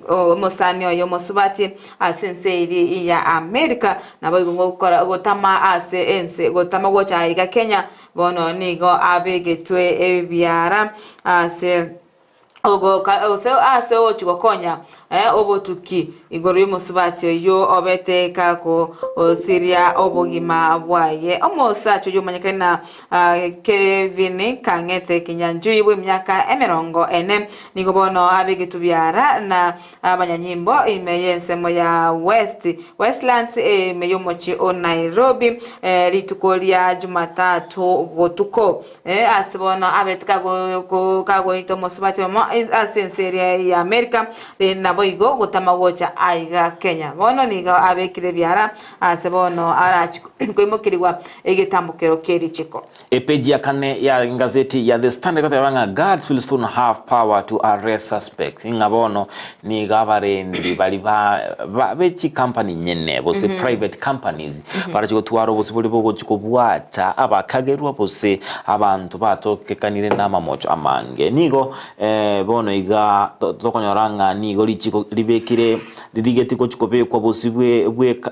omosani oye omosubati ase ense eria ya Amerika, naboigo gokora gotama ase ense gotama gocha aiga Kenya, bono nigo abegetwe ebiara ase Ogoka gose ase ogochia gokonya obotuki igoro y'omosubati oyio obete gakosiria obogima bwaye. Omosacha oyio omanyekaine na Kevin Kang'ethe Kinyanjui bw'emiaka emerongo ene nigo bono abegetwe biara na abanyanyimbo ime y'ensemo ya West Westlands ime y'omochie o Nairobi rituko ria Jumatatu botuko. Ase bono abete kagoita omosubati oyomo ase ense eria ya Amerika, naboigo gotama gocha aiga Kenya. Bono nigo abekire ebiara ase bono arachie koimokerigwa egetambokero kie richiko. Epeji ya kane ya engazeti ya The Standard egoteba ng'a guards will soon have power to arrest suspects, ng'a bono nigo abarendi baria ba be chikampani nyene gose private companies Barache gotwara obosibore bogochia kobwata abakagerwa gose abanto batokekanire namamocho amange. Nigo bono iga tokonyora ng'a nigo richiko ribekire ririgeti gochia kobekwa bosio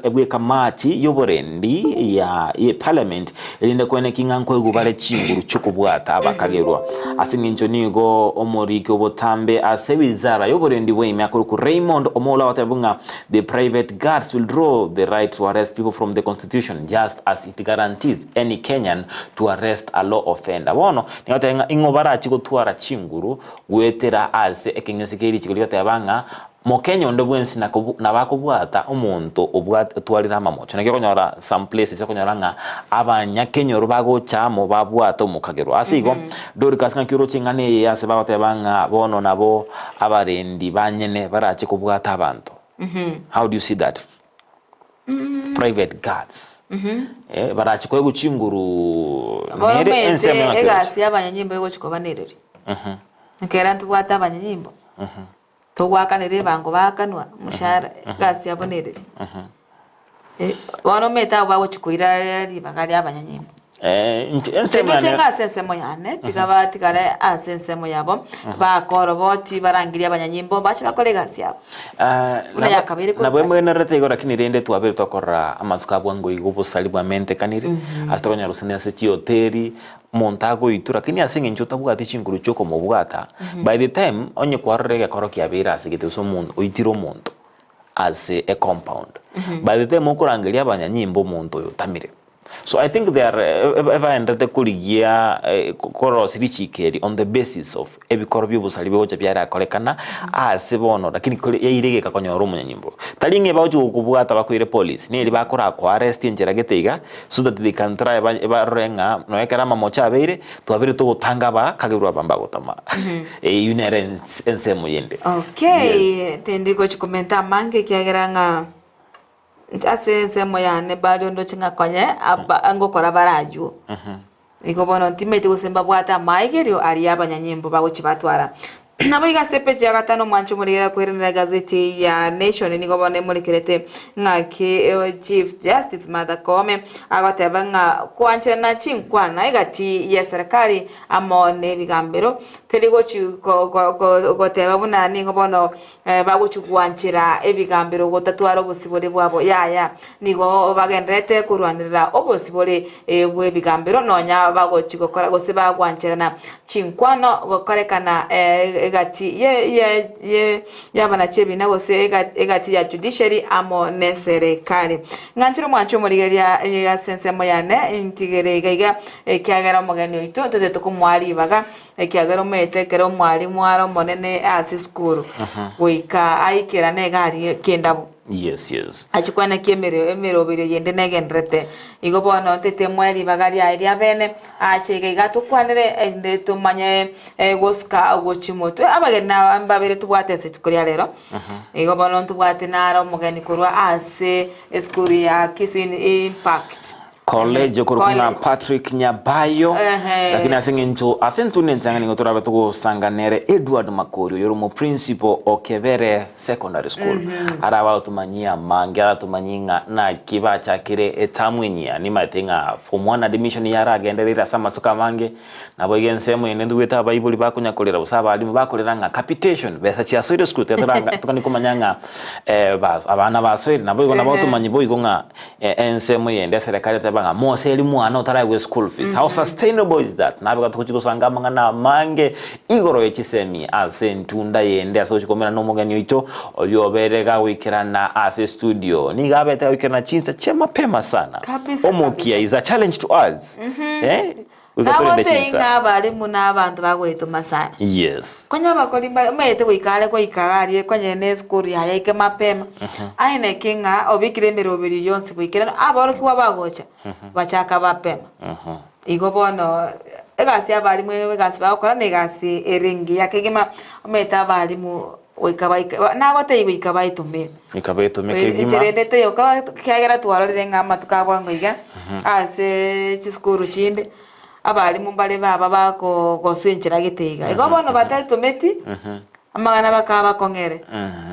bw'ekamati y'oborendi ya parliament erinde koeneki ng'a nkoegwa bare chinguru chi'okobwata abakagerwa. Ase engencho nigo omoriki obotambe ase wizara y'oborendi bwa ime akorokwa Raymond Omolo agoteba ng'a The private guards will draw the right to arrest people from the constitution just as it guarantees any Kenyan to arrest a law offender. Bono nigo agoteba ng'a ing'o barachi gotwara chinguru goetera ase ekeng'ese kia richiko rigoteba ng'a Mokenya onde bwensi nabo akobwata omonto otwarire amamocho. Naki okonyora some places okonyora ng'a abanyakenyoro bagocha amo babwate omokagerwa. Ase igo Dorcas ng'aki oroche eng'ana eye ase bagoteba ng'a bono nabo abarendi banyene barache kobwata abanto. How do you see that? Private guards. Eh, barache koegwa chinguru Bono nere omanyete ensemo eng'aki oroche. egasi y'abanyanyimbo egochi koba nereri. Ekero ntobwate abanyanyimbo, togoakanera ebango baakanwa omoshahara, egasi yabo nereri. Bono omanyete abwo bagochi koira ribaga ria abanyanyimbo. Inche ensemo Inche yane. ng'ase ensemo yane, tiga batigare ase ensemo yabo, bakoroboti barangerie abanyanyimbo bache bakore egasi yabo. Buna yakabeire korwa Nabo kare. emwenerete igo lakini rende twabeire tokorora amatuko a bwango iga obosari bwamentekanire, ase tokonyora gose nase chihoteli, omonto agoitwa lakini ase eng'encho otabwati chinguru chiokomobwata, by the time onye kwarora egekoro kiabeire ase gete gose omonto oitire omonto ase ecompound, by the time okorangeria abanyanyimbo omonto oyo otamire. So I think they are ebaenderete korigia korosia richiko eri on the basis of ebikoro bia obosari bigocha biarakorekana ase bono lakini kore yaire egeka konyora omonyanyimbo. Tari ng'a ebagochi gokobwata bakoire police, neri bakora ko arrest enchera gete iga so that they can try barore ng'a nonya ekero amamocho abeire twabeire togotanga aba kagerwa aba mbagotama. Eywo nere ensemo yende. Okay, tindi gochi komenta amange ekiagera ng'a. Ase ensemo yane baria ondoche ng'a konye aba ngokora bare aywo. Igo bono ntimanyeti gose mbabwate amaigerio aria abanyanyimbo bagochia batwara. Naboigo ase epeji ya gatano omwancho omorigera akoiranera egazeti ya Nation nigo bono emorekerete ng'aki Chief Justice Martha Koome agoteba ng'a koancherana chinkwana egati y'eserekari amo nebigambero teri gochi goteba buna nigo bono Bagochia gwanchera ebigambero gotatwara obosibore bwabo? Yaya, nigo bagendererete korwanerera obosibore bw'ebigambero nonya bagochia gokora gose bagwancherana chinkwano gokorekana egati y'abanachi ebina gose egati ya judiciary amo neserekari. Ng'anchere omwanche omorigereria ase ensemo yane ntigere iga iga ekiagera omogeni oito ntotete komoa ribaga Ekiagera omanyete ekero omwalimu are omonene ase esukuru, goika aikerane egari kendabu. Yes, yes. Achia kwanaki emere emeroberio yende negendererete. Igo bono ntete moe ribaga riaye ria bene, ache iga iga atokwanere, erinde tomanye gosuka gochia motwe. Abageni aba mbabere tobwate ase rituko ria rero, igo bono ntobwate naro omogeni korwa ase esukuru ya Kisii Impact. College okorokwa ng'a College. Patrick Nyabayo Ehe. lakini ase eng'encho ase intwe nensang'ani nigo torabe togosanga nere Edward Makori oyore omo principal o Kebere Secondary School arabe agotomanyie amange aratomanyie ng'a naki bachakire etamu enyia nimaete ng'a form one admission yaragendereire ase amatuko amange nabo iga ensemo ende ntobwate abaibori bakonya korera gose abalimu bakorera ng'a capitation besa chiasoire esukuru tiga togani komanya ng'a bas abana basoire naboigo nabo otomanyie boigo ng'a Ensemo yende eserekari eteba ng'a moseri mwana otaraegwe school fees. How sustainable is that? Nabe gatogochi gosanga amang'ana amange igoro ye chisemi ase entunda yende ase gochi komera nomogeni oito oyio obere gagoikerana ase studio. Nigo abete gagoikerana chinsa chia mapema sana. Kabisa, Omokia kabisa. is a challenge to us. Eh? Goika torende Nagotebie chinsa. ng'a abalimu na abanto bagoetoma sana. Yes. Konya abakori mbare omanyete goika are goika iga aria konya ne esukuru yaye aike mapema, aye naki ng'a obekire emeroberio yonsi goikeranu aborokigwa bagocha, bachaka bapema. Igo bono egasi ya abalimu egasi bagokora na egasi ere engiya kegima, omanyete abalimu goika baike nagotebia goika baetomere. Goika baetome kegima. Enchera ende teiyo ekiagera twarorire ng'a amatuko a bwango iga, ase chisukuru chinde, abalimu mbare baba bakogoswa enchera gete iga. Igo bono bataetometi, amang'ana bakaba bakong'ere.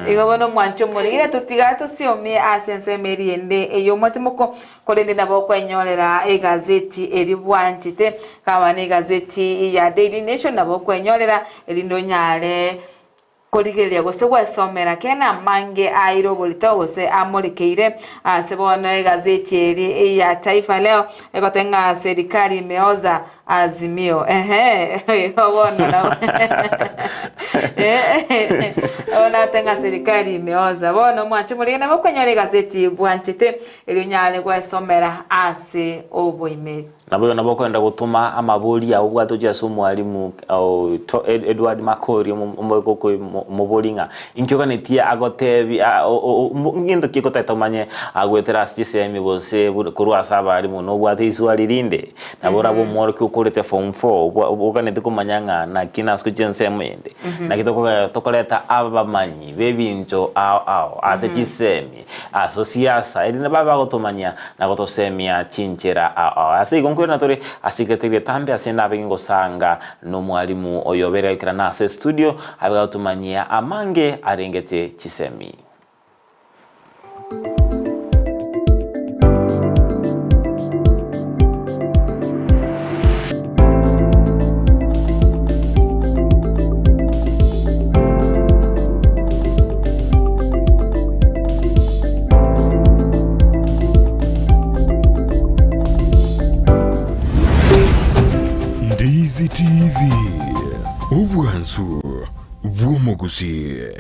Igo bono omwancho omorigire totiga tosiomie ase ensemo eria ende ey'omotimoko, korende nabo okwenyorera egazeti eria bwanchete, kaba na egazeti ya Daily Nation nabo okwenyorera erinde onyare Korigereria gose gwesomera kene amange aire oborito gose amorekeire ase bono egazeti eri ya Taifa Leo egoteba ng'a serikali imeoza Azimio ehe igo bono nabo bono nagoteba ng'a serikali imeoza bono mwanche morige nabo okonyora egazeti bwanchete erio onyare gwesomera ase oboime. Naboigo nabo okoenda gotoma amabori ao obwate gochia ase omwalimu Edward Makori omoborie ng'a inki oganetie agotebi ngento ki egotagete omanye agoetera ase chisemi gose korwa ase abalimu nobwate iswari rinde nabo orabe omworokia okorete form four oganeti komanya ng'a naki nase gochia ensemo ende naki tokoreta abamanyi b'ebinto ao ao ase chisemi. Ase siasa, erinde babe bagotomanyia na gotosemia chinchera ao ao. Ase igo nkoirana tore ase egete getambe ase nabe ngosanga nomwalimu oyo obeire goikerana ase estudio abe gagotomanyia amange arengete chisemi. Ndizi TV, obwansu bw'omogusii.